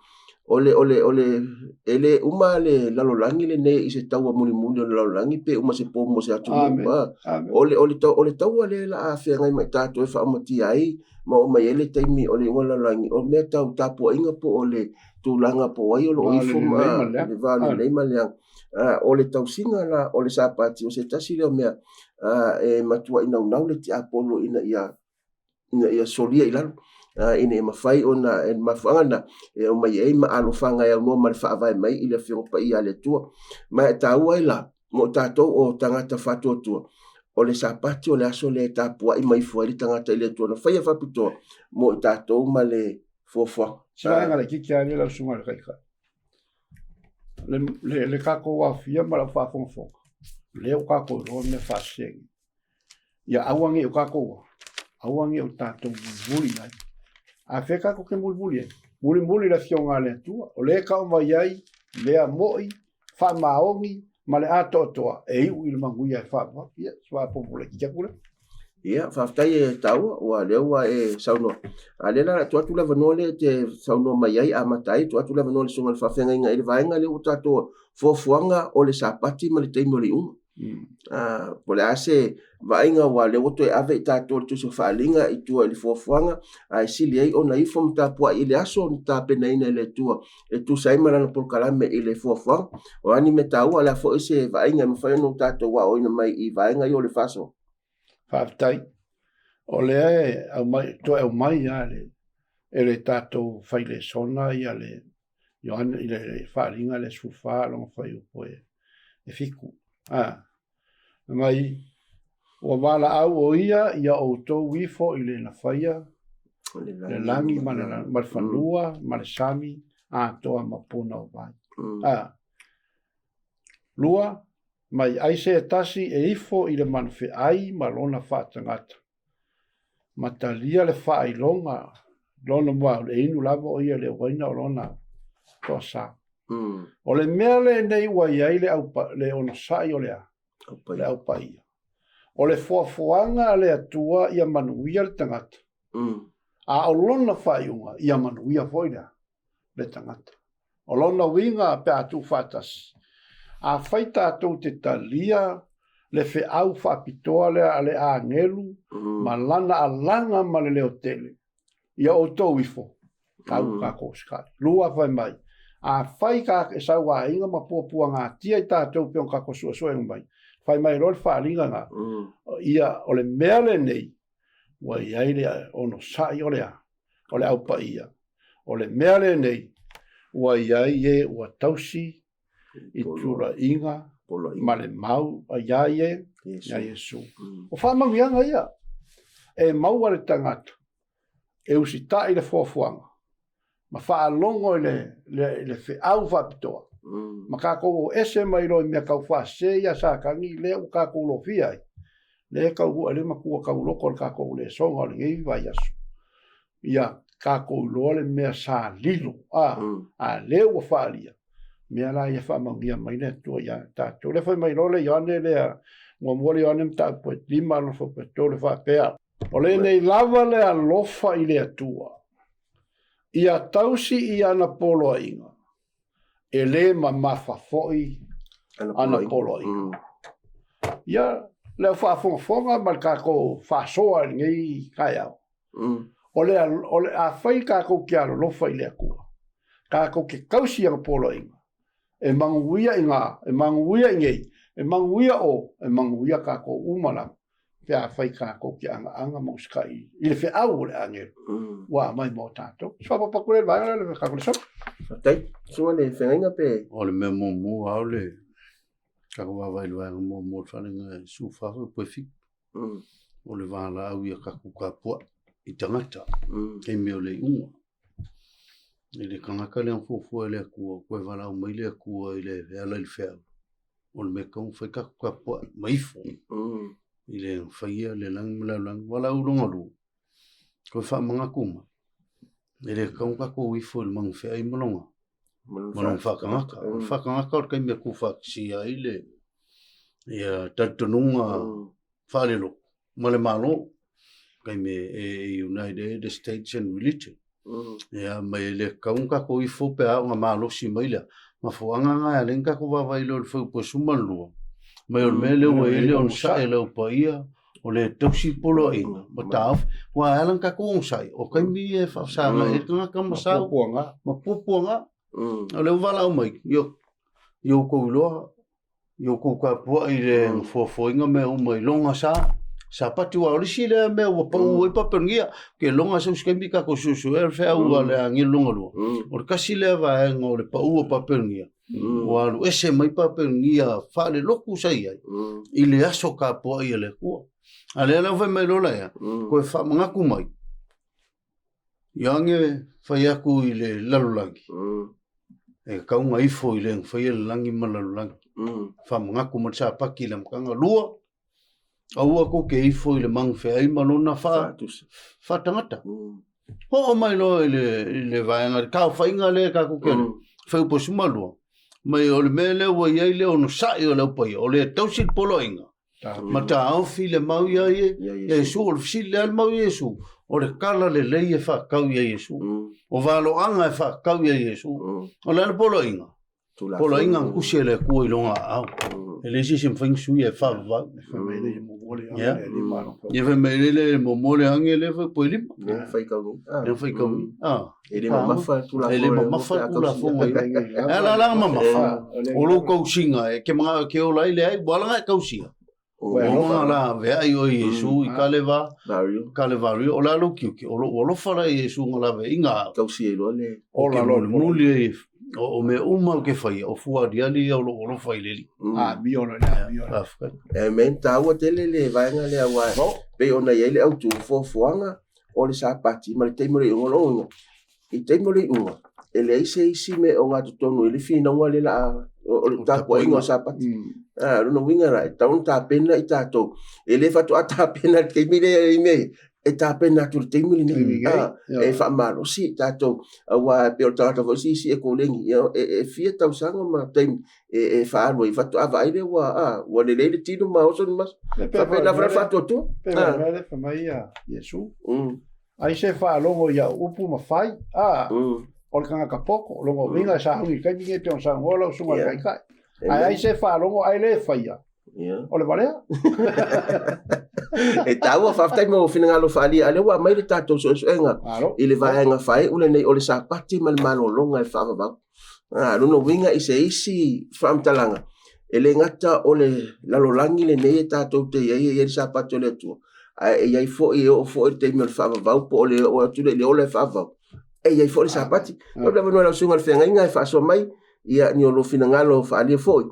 o le, o le, o le, e le uma le lalolagi lenei i se taua mulimuli o le lalolagi pe uma se po mo se atunuu. O le, o le, o le taua lea la a feagai ma i tatou e faaumatia ai ma oo mai ai le taimi o le iuga o le lalolagi, o mea tau tapuaiga po o le tulaga po o ai o lo o ifo ma le va o lelei ma le leaga. O le tausiga la o le Sapati, o se tasi lea o mea e matuai naunau le tiapolo ina ia ina ia solia i lalo, ina ia mafai ona, e le mafuaaga lena e aumai ai ma alofaga e aunoa ma le faavae mai i le Afioga Paia a le Atua. Ma e taua ai la, mo tatou o tagata faatuatua, o le Sapati o le aso lea e tapuai mai ifo ai le tagata i le Atua na faia faapitoa mo i tatou ma le fuafuaga. Se vaega laitiiti lava lea lau susuga i le Taitai. Le, le, le tatou aofia ma lau faafogafoga, lea ua tatou iloa mea faasese. Ia aua ne i o tatou, aua ne i o tatou mulimuli ai. A fea tatou te mulimuli ai? Mulimuli i le Afioga a le Atua, o lea e tau mai ai mea mo'i, faamaoni ma le atoatoa e iu i le manuia e faavavau. Ia, se faaopoopo laitiiti atu lea. Ia, faafetai e taua, ua lea ua e saunoa. A lea la, tuu atu le avanoa lea e te saunoa mai ai, amata ai, tuu atu le avanoa i le susuga i le faafeagaiga i le vaega lea ua tatou fuafuaga o le Sapati ma le taimi o le iuga. Po o le a se vaaiga aua o lea ua toe ave i tatou le tusi o faaaliga i tua i le fuafuaga, ae sili ai ona ifo ma tapuai i le aso na tapenaina e le Atua e tusa ai ma lana polokalame i le fuafuaga. O a ni mea taua, o le a foi se vaaiga e mafai ona tatou aoaoina mai i vaega ia o le faasoa? Faafetai. O lea e aumai, toe aumai lava e le tatou failesona ia le Ioane i le faaaliga le 14 lona fuaiupu e 7. A, fai mai, ua valaau o ia ia outou ifo i le na faia le lagi ma le, ma le fanua ma le sami atoa ma puna o vai. A, lua, mai ai se tasi e ifo i le manufeai ma lona faatagata. Ma talia le faailoga lona mua o le inu lava o ia le uaina o lona toasa. O le mea lenei ua i ai le au, le onosai o le a? Le au paia. O le foafoaga a le Atua ia manuia le tagata, a o lona faaiuga ia manuia foi le a? Le tagata. O lona uiga pe a tuufaatasi, afai tatou te talia le feau faapitoa lea a le agelu ma lana alaga ma le leo tele, ia outou ifo, tau tatou usikai. Lua, fai mai, afai ka e sauaina ma puapuagatia i tatou pei ona tatou suesuega mai, fai mai loa le faaaliga lena, ia o le mea lenei ua i ai le onosai o le a? O le Au Paia. O le mea lenei ua i ai e ua tausi i tulaiga ma le mau iā ia Iesu. O faamanuiaga ia e maua le tagata e usitai i le foafoaga ma faalogo i le feau faapitoa ma tatou o ese mai loa i mea tau faasese ia Satani lea ua tatou lofia ai, lea e tau le matua tauloko o le tatou lesona o lenei vaiaso. Ia tatou iloa le mea sa lilo, a, a lea ua faaalia, mea la ia faamanuia mai le Atua ia tatou. Lea fai mai loa le Ioane lea, muamua le Ioane mataupu e 5 lona fuaiupu e 3 faapea, O lenei lava le alofa i le Atua, ia tausi i ana poloaiga, e le mamafa foi ana poloaiga. Ia, le au faafogafoga ma le tatou faasoa i lenei taeao, O le, o le, afai tatou te alolofa i le Atua, tatou te tausi i ana poloaiga, e manuia i ina, e manuia i nei, e manuia o, e manuia tatou uma lava, pe afai tatou te agaaga ma usitai i le feau o le agelu ua aumai mo tatou. Se faaopoopo atu lea i le vaega lea o le tatou lesona. Faafetai. Susuga le feagaiga pe... O le mea muamua lava o le tatou vaavaai i le vaega muamua o le faaleaga e 14 pe 7. O le valaau ia tatou tapuai i tagata, taimi o le iuga. I le tagata lea na fuafua e le Atua, toe valaau mai le Atua i le e ala i le feau, o le mea tatau ona fai tatou tapuai ma ifo i le faia le lagi ma le lalolagi. Valaau lona lua, toe faamanatu mai, e le tatau ona tatou ifo i le magafeai ma lona ma lona faatagata. O le faatagata o le taimi e tuufaatasia ai le ia talitonuga faalelotu ma le Malo, taimi e unite ai the states and religion. Ia, ma e le tatau ona tatou ifo pe a oo ina malosi mai le mafuaaga lena e ala ai ona tatou vaavaai loa i le fuaiupu e 12, mai o le mea lea ua i ai le onosai a le Au Paia, o le tausi poloaiga ma taofi. Aua e ala ona tatou onosai, o taimi ia e faafesagai ai le tagata ma sau ma puapuaga. O lea ua valaau mai, ia outou iloa, ia outou tapuai i le foafoaina mea uma i loga sa, Sapati, aua o le isi lea mea ua pau ai Papelonia, ke loga sau se taimi tatou suesuea le feau a le agelu lona lua. O le tasi lea vaega o le pau o Papelonia, ua alu ese mai Papelonia faalelotu sa i ai i le aso tapuai a le Atua. A lea la fai mai loa la ea, toe faamanatu mai, Ioane fai atu i le lalolagi, e tatau ona ifo i le faia le lagi ma le lalolagi. Faamanatu mai le Sapati i le amataga. Lua, aua tou te ifo i le magafeai ma lona faatagata. Oo mai loa i le vaega, le taofaiga lea tatou te fuaiupu e 12, mai o le mea lea ua i ai le onosai o le Au Paia, o le tausi le poloaiga, ma taofi le mau ia Iesu. O le fesili lea le mau ia Iesu, o le tala lelei e faatau ia Iesu, o valoaga e faatau ia Iesu. O le a le poloaiga? Poloaiga na tusi e le Atua i lona aao. E leai se isi e mafai ona suia e faavavau. Ia. Ia fai mai le muamua le age le fai poe lima. Le faikauni. Le faikauni. Ah. E le mamafa le Tulafono. E le mamafa le Tulafono. E ala la mamafa. O lou tausiga e ke mga ke ola ai le ai, ua ala nga e tausia. Ua alofa la veai oe i Iesu i Kaleva, Kalevario, o le a lou tiute, o lou alofa la i Iesu nga lave i nga. Tausi ai loa le. Ola loa le mulimuli ai, o mea uma ou te faia, o fua aliali ia o lou alofa i le Alii. Amio loa le amio. Faafetai. Amen. Taua tele le vaega lea aua pei ona i ai le autu foafoaga o le Sapati ma le taimi o le iuga o lona uiga, i taimi o le iuga, e leai se isi mea e ogatotonu i le finauga lea la a, o le tapuaiga o Sapati. A, o lona uiga la, e tatau ona tapena i tatou. E le faatoa tapena i le taimi lea i mea ia, e tapena atu i le taimi lenei, e faamalosi i tatou, aua e pei o le tagata foi sisi e koleni, e fia tausaga ma taimi e faaalu ai, faatoa vaai lea ua, ua lelei le tino ma oso ni maso. Faapena foi le faatuatua. Pei o le mea fai mai a Iesu. Ai se faalogo i au upu ma fai, o le tagata poto, lona uiga e sauni i le taimi lenei e pei ona saunoa lau susuga i le Taitai. Ae ai se faalogo ae le faia, o le valea. E taua, faafetai mo finagalo faaalia, a o lea ua aumai le tatou suesuega i le vaega faaiu lenei o le Sapati ma le malologa e faavavau. A, lona uiga i se isi faamatalaga, e le gata o le lalolagi lenei e tatou te i ai e i ai le Sapati o le Atua, ae e i ai foi, e oo foi i le taimi o le faavavau po o le oo atu lea i le ola e faavavau, e i ai foi le Sapati. O le avanoa i lau susuga i le feagaiga e faasoa mai ia ni o lou finagalo faaalia foi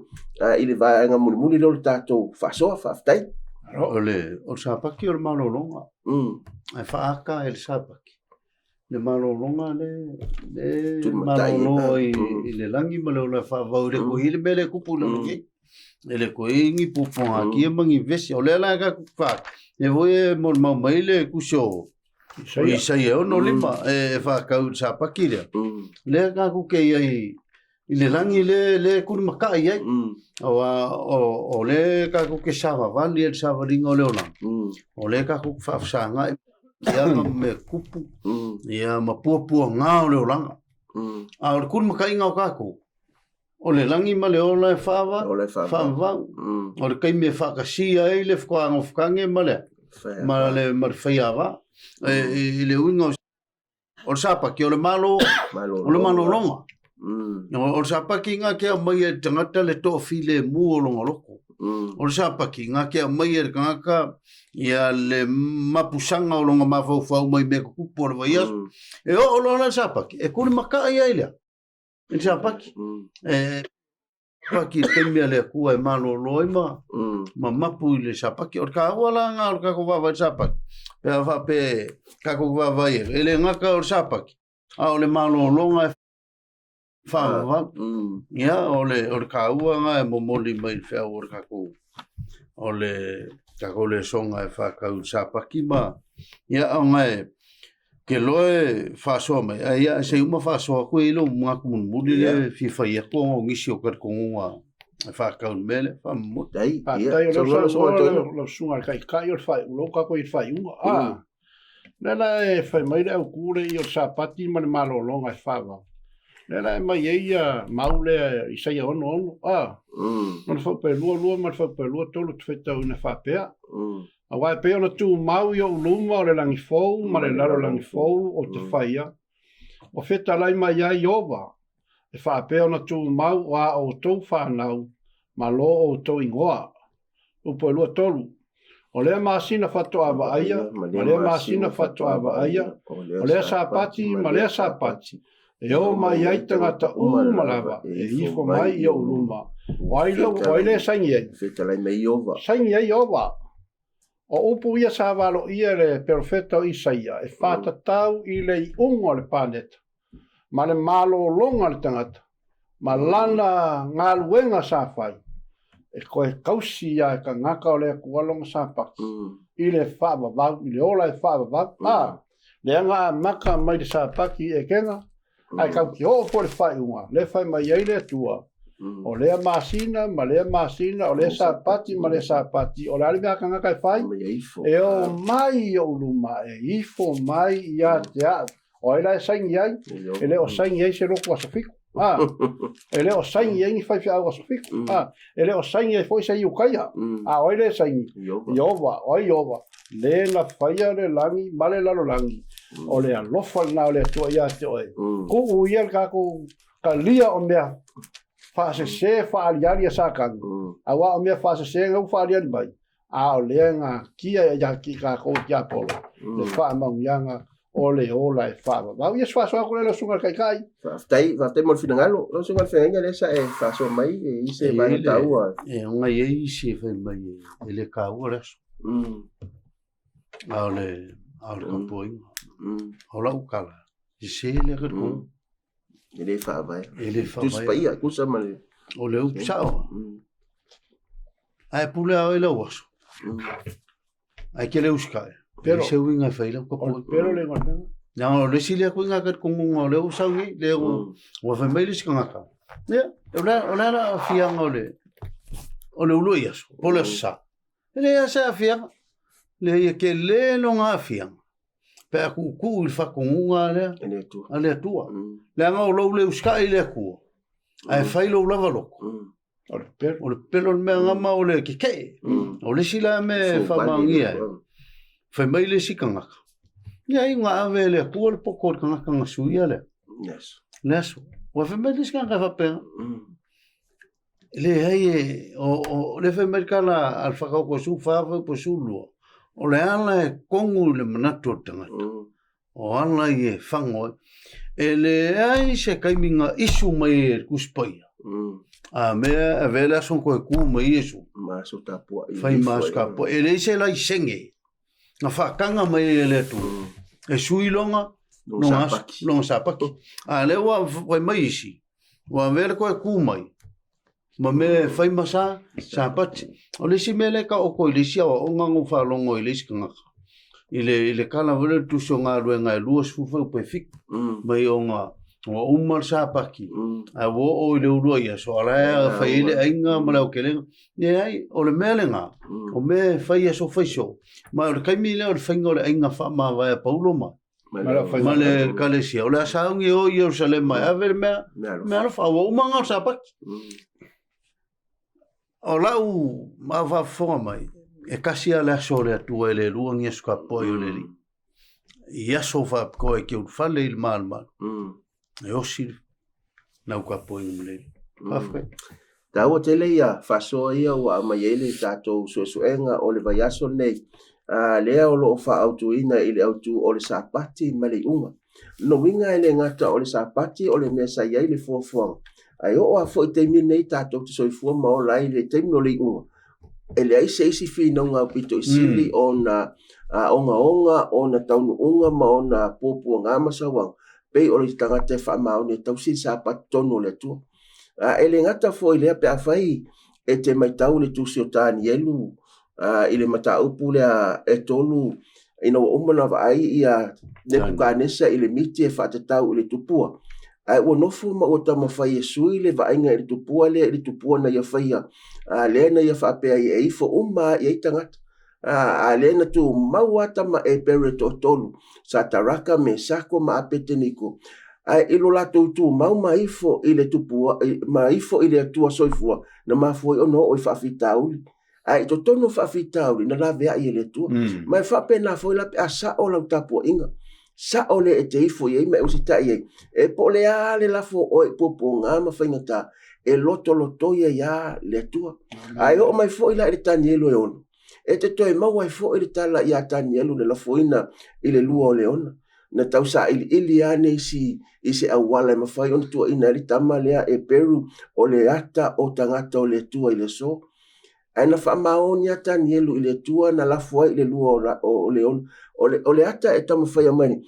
i le vaega mulimuli lea o le tatou faasoa. Faafetai. O le Sapati o le malologa. Ae faaata e le Sapati le malologa le le malolo i, i le lagi ma le ola faavau le ko i le mele kupu le mm. E le ko i ni puponga kia ma ni vesi o le la ka fa e voi e mo mau mai le kuso o Isaia ono lima e fa kau sa paki le le ka ku ke ai i le lagi le le kulimakaʻi ai. Aua o, o le kākou ke savavali e le savaliga o le olaga, o le kākou ke faafesagaʻi ia ma mea kupu, ia ma puapuaga o le olaga. A o le kulimakaʻiga o kākou, o le lagi ma le ola e faava, faavavau. O le taimi e faakasia ai le faatoaga ma le, ma le, ma le faiava. E, i le uiga o O le sapaki, o le malo, o le malologa. O le sapaki ngā ke aumai e le tangata le toafilemu o lona loko. O le sapaki ngā ke aumai e le tangata ia le mapusaga o lona mafaufau mai mea tutupu o le vaiaso. E oo loa la le sapaki, e kulimakaa ia i lea, i le sapaki. E Paki i le taimi a le Atua e malolo ai ma, ma mapu i le sapaki. O le kāua la ngā o le kākou vaavaai i le sapaki. Pe a faapea kākou vaavaai e, e le gata o le sapaki, a o le malologa e faavavau. Ia, o le, o le kāua ngā e momoli mai le feau o le kākou, o le kākou lesoga e whakau i le sapaki ma, ia, o ngā e, Ke loa e faasoa mai, ae ia se uma faasoa atu e i lou manatu mulimuli lea e fia fai atu ona o nisi o talitonuga e faatatau i le mea lea, faamolemole. Faafetai o lea ua saunoa lau susuga i le Taitai o le faaiuga, ua tatou i le faaiuga. A, lea la e fai mai le autu lea i o le Sapati ma le malologa e faavavau. Lea la e aumai ai ia mau lea Isaia 66, a, lona faupaelua lua ma le faupaelua tolu ou te faitauina faapea. Aua e pei ona tumau i ou luma o le lagi fou ma le lalolagi fou ou te faia, ua fetalai mai ai Ieova, e faapea ona tumau o a outou fanau ma lo outou igoa. Upu e 23. O lea masina faatoa vaaia, ma lea masina faatoa vaaia, o lea Sapati ma lea Sapati, e o mai ai tagata uma lava e ifo mai i ou luma. O ai lau, o ai le saini ai? Fetalai mai Ieova. Saini ai Ieova. O upu ia sa valoia e le perofeta o Isaia e whātatau i le iuga o le paneta, ma le malologa o le tagata, ma lana galuega sa fai, e koe kausi ia e kangaka o le Atua lona Sapati, i le faavavau, i le ola e faavavau. A, Leaga amata mai le Sapati i Etena, ae tau te oo foi le faaiuga, lea e fai mai ai le Atua, o lea masina ma lea masina, o lea Sapati ma lea Sapati, o le a le mea a tagata e fai? E o mai i ou luma, e ifo mai ia te au. O ai la e saini ai? E le o saini ai se lotu aso fitu. A, e le o saini ai ni faifeau aso fitu. A, e le o saini ai foi se Iukaia. A o ai le saini? Ieova. O ai Ieova? Le na faia le lagi ma le lalolagi, o le alofa lena o le Atua ia te oe. Tuu ia le tatou talia o mea faasese faaaliali a Satani, aua o mea faasese na ua faaaliali mai, a o lea na tia ia ki tatou tiapolo le faamanuiaga o le ola e faavavau. Ia se faasoa atu lea lau susuga i le Taitai. Faafetai, faafetai mo le finagalo. Lau susuga i le Feagaiga lea sa e faasoa mai e i se vaega taua. E ona i ai isi e fai mai e le taua le aso. A o le, a o le tapuaiga. O lau tala, sese lea ka mm. E le faavae. E le faavae. Tusi Paia, tusa ma le... O le upu sao. Ae pule a oe lau aso. Ae ke le usikai. Pelo. Se uiga e fai lau O le pelo le igoa o le mea. Leaga o le isi lea kuiga ka tukuguga o lea ua sau nei, lea ua ua fai mai le isi tagata. Ia, o le o le a le aafiaga o le o le uluai aso, po o le aso Sa. E leai lava se aafiaga. Leai e tele lona aafiaga pe a tuutuu i le faatonuga lea E le Atua. a le Atua. Leaga o lou le usitai i le Atua, ae fai lou lava loto. O le pelo. O le pelo le mea gama o le keke'e. O le isi la mea e faamaonia ai, fai mai le isi tagata, ia ai na ave e le Atua le poto o le tagata na suia le, Yes. le aso. Ua fai mai le isi tagata e faapea, e leai e, o, o, le fai mai le tala a le whakaoko 14 fuaiupu 12, o le ala e kogu i le manatu o le tagata. O ala i e whango ai. E leai se taimi na isu mai e le Tusi Paia. A mea e avea le aso na toe tu mai Iesu. Ma aso tapuai. Fai ma aso tapuai. E leai se laisene na whaatanga mai e le Atua. E sui longa, longa aso, longa sapaki. A lea ua fai mai isi, ua avea le toe tu mai. Ma mea e fai ma sa, sapati. O le isi mea lea e taoto i le isi aoaoga na ou faalogo ai i le isi tagata, i le, i le tala foi lea o le Tusi o Galuega e 20 fuaiupu e 7, mai ona ua uma le sapati, ae ua oo i le uluai aso, a o la e fai ai le aiga ma le aotelega. Leai, o le mea lena, o mea e fai aso fai soo, ma o le taimi lea o le faiga o le aiga faamavae a Paulo ma, ma le Ekalesia, o le a sauni e o i Ierusalema e ave le mea, mea alofa, a ua uma na o le Sapati. O lau mau faafofoga mai, e tasi lava le aso o le Atua e le lua ni aso tapuai o le Alii. I aso faapitoa e te ulufale i le malumalu, e osi lau tapuaiga ma le Alii. Faafetai. Taua tele ia faasoa ia ua aumai ai le tatou suesuega o le vaiaso lenei, a lea o lo o faaautuina i le autu o le Sapati ma le iuga. Lona uiga e le gata o le Sapati o le mea sa i ai le fuafuaga, ae oo lava foi i taimi lenei tatou te soifua ma ola ai i le taimi o le iuga, e leai se isi finauga aupito i sili ona ogaoga, ona taunuuga ma ona puapuaga ma sauaga, pei o le tagata e faamaoni e tausi le Sapati tonu o le Atua. A e le gata foi i lea, pe afai e te matau i le tusi o Tanielu i le mataupu lea e tolu, ina ua uma ona vaai ia Nepukanesa i le miti e faatatau i le tupua, ae ua nofo ma ua taumafai e sui le vaaiga i le tupua lea i le tupua na ia faia, a lea na ia faapea ai e ifo uma lava i ai tagata. A, a lea na tumau lava tama Ebere e toatolu, Sataraka, Mesako ma Apeteniko, ae i lo latou tumau ma ifo i le tupua, ma ifo i le Atua soifua, na mafua ai ona oo i faafitauli. Ae i totonu o faafitauli, na laveai e le Atua. Ma e faapena foi la pe a sao lau tapuaiga, sao le e te ifo i ai ma e usitai ai, e po o le a le lafo o oe i puapuaga ma faigata, e lotolotoi ai lava le Atua. Ae oo mai foi la i le Tanielu e 6, e te toe maua ai foi le tala ia Tanielu na lafoina i le lua o leona, na tau sailiili lava nisi i se auala e mafai ona tuuaina ai le tama lea e Peru o le ata o tagata o le Atua i le aso. Ae na faamaoni lava Tanielu i le Atua na lafo ai i le lua o leona. O le ata e taumafai mai,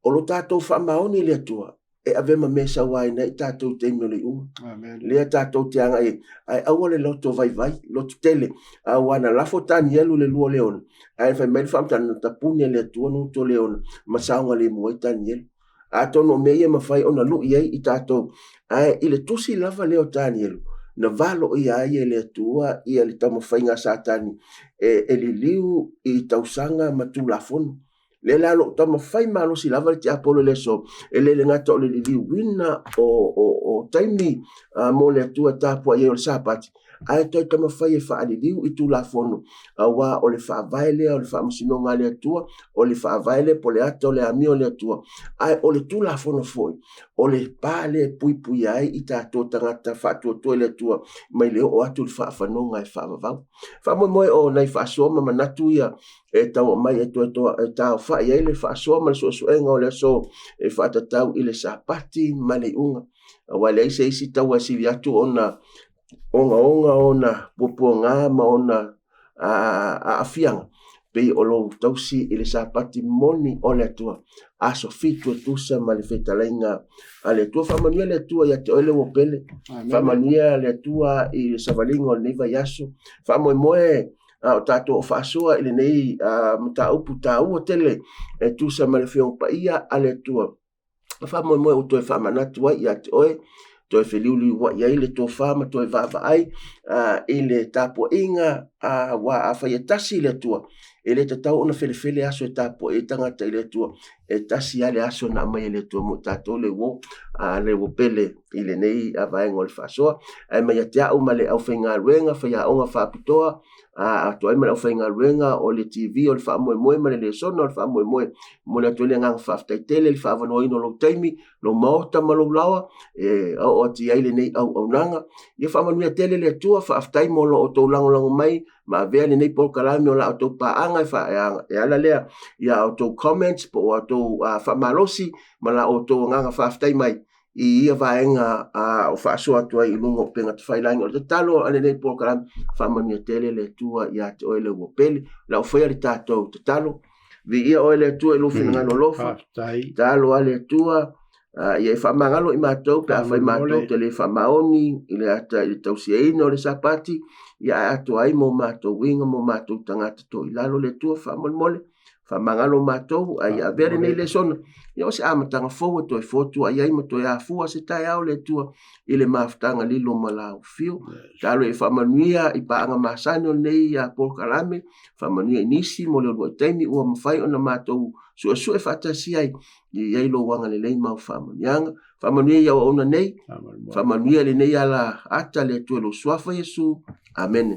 o lo tatou faamaoni i le Atua, e ave ma mea e sauaina ai tatou i taimi o le iuga. Lea tatou te agai ai, ae aua le loto vaivai, loto tele, aua na lafo Tanielu i le lua o leona, ae fai mai le faamatalaga, na tapuni e le Atua nuto o leona ma saogalemu ai Tanielu. Atonu o mea ia e mafai ona lui ai i tatou, ae i le tusi lava lea o Tanielu, na valoia ai e le Atua ia le taumafaiga a Satani e liliu i tausaga ma tulafono. Lea la o lo o taumafai malosi lava le tiapolo i le aso, e le le gata o le liliuina o taimi mo le Atua e tapuai ai o le Sapati, ae toe taumafai e faaliliu i Tulafono, aua o le faavae lea o le faamasinoga a le Atua, o le faavae lea po o le ata o le amio a le Atua, ae o le Tulafono foi, o le pa lea e puipuia ai i tatou tagata faatuatua i le Atua mai le oo atu i le faafanoga e faavavau. Faamoemoe o nai faasoa ma manatu ia e tau aumai e toe toa, e taofai ai le faasoa ma le suesuega o le aso e faatatau i le Sapati ma le iuga. Aua e leai se isi taua e sili atu ona ogaoga ona puapuaga ma ona aafiaga pei o lou tausi i le Sapati moni o le Atua. Aso 7 e tusa ma le fetalaiga a le Atua. Faamanuia le Atua ia te oe le uo pele. Faamanuia le Atua i le savaliga o lenei vaiaso. Faamoemoe a o tatou o faasoa i lenei mataupu taua tele e tusa ma le Afioga Paia a le Atua. Faamoemoe ua toe faamanatu ai ia te oe, toe feliuliuai ai le tofa ma toe vaavaai i le tapuaiga, aua afai e tasi le Atua, e le tatau ona felefele aso e tapuai ai tagata i le Atua, e tasi lava le aso na aumai e le Atua mo i tatou le uo, le uo pele i lenei vaega o le faasoa. Ae mai ia te au ma le aufaigaluega, faiaoga faapitoa, atoa ai ma le aufaigaluega o le TV o le faamoemoe ma le lesona o le faamoemoe. Momoli atu ai le agaga faafetai tele i le faaavanoaina o lou taimi, lou maota ma lou laoa e oo atu i ai lenei auaunaga. Ia faamanuia tele le Atua, faafetai mo lo outou lagolago mai ma avea lenei polokalame o la outou paaga e ala lea i a outou comments po o a outou faamalosi ma la outou agaga faafetai mai i ia vaega o faasoa atu ai i luga o upega tafailagi. O le tatalo a lenei polokalame, faamanuia tele le Atua ia te oe le ua pele. O le a ou faia le tatou tatalo. Viia oe le Atua i lou finagalo alofa. Faafetai. Tatalo a le Atua ia e faamagalo i matou pe afai matou te le faamaoni i le ata i le tausiaina o le Sapati, ia ae atoa ai mo matou uiga mo matou tagata toilalo le Atua faamolemole. Faamagalo matou, ae ia avea lenei lesona, ia o se amataga fou e toe fotuai ai ma toe afua se taeao le Atua i le mafutaga lilo ma laufio. Talo e faamanuia i paaga masani o lenei polokalame, faamanuia i nisi mo le uluai taimi ua mafai ona matou suesue faatasi ai, ia i ai lou agalelei ma au faamanuiaga. Faamanuia i auauna nei, faamanuia i lenei ala ata le Atua i lou suafa Iesu. Amene.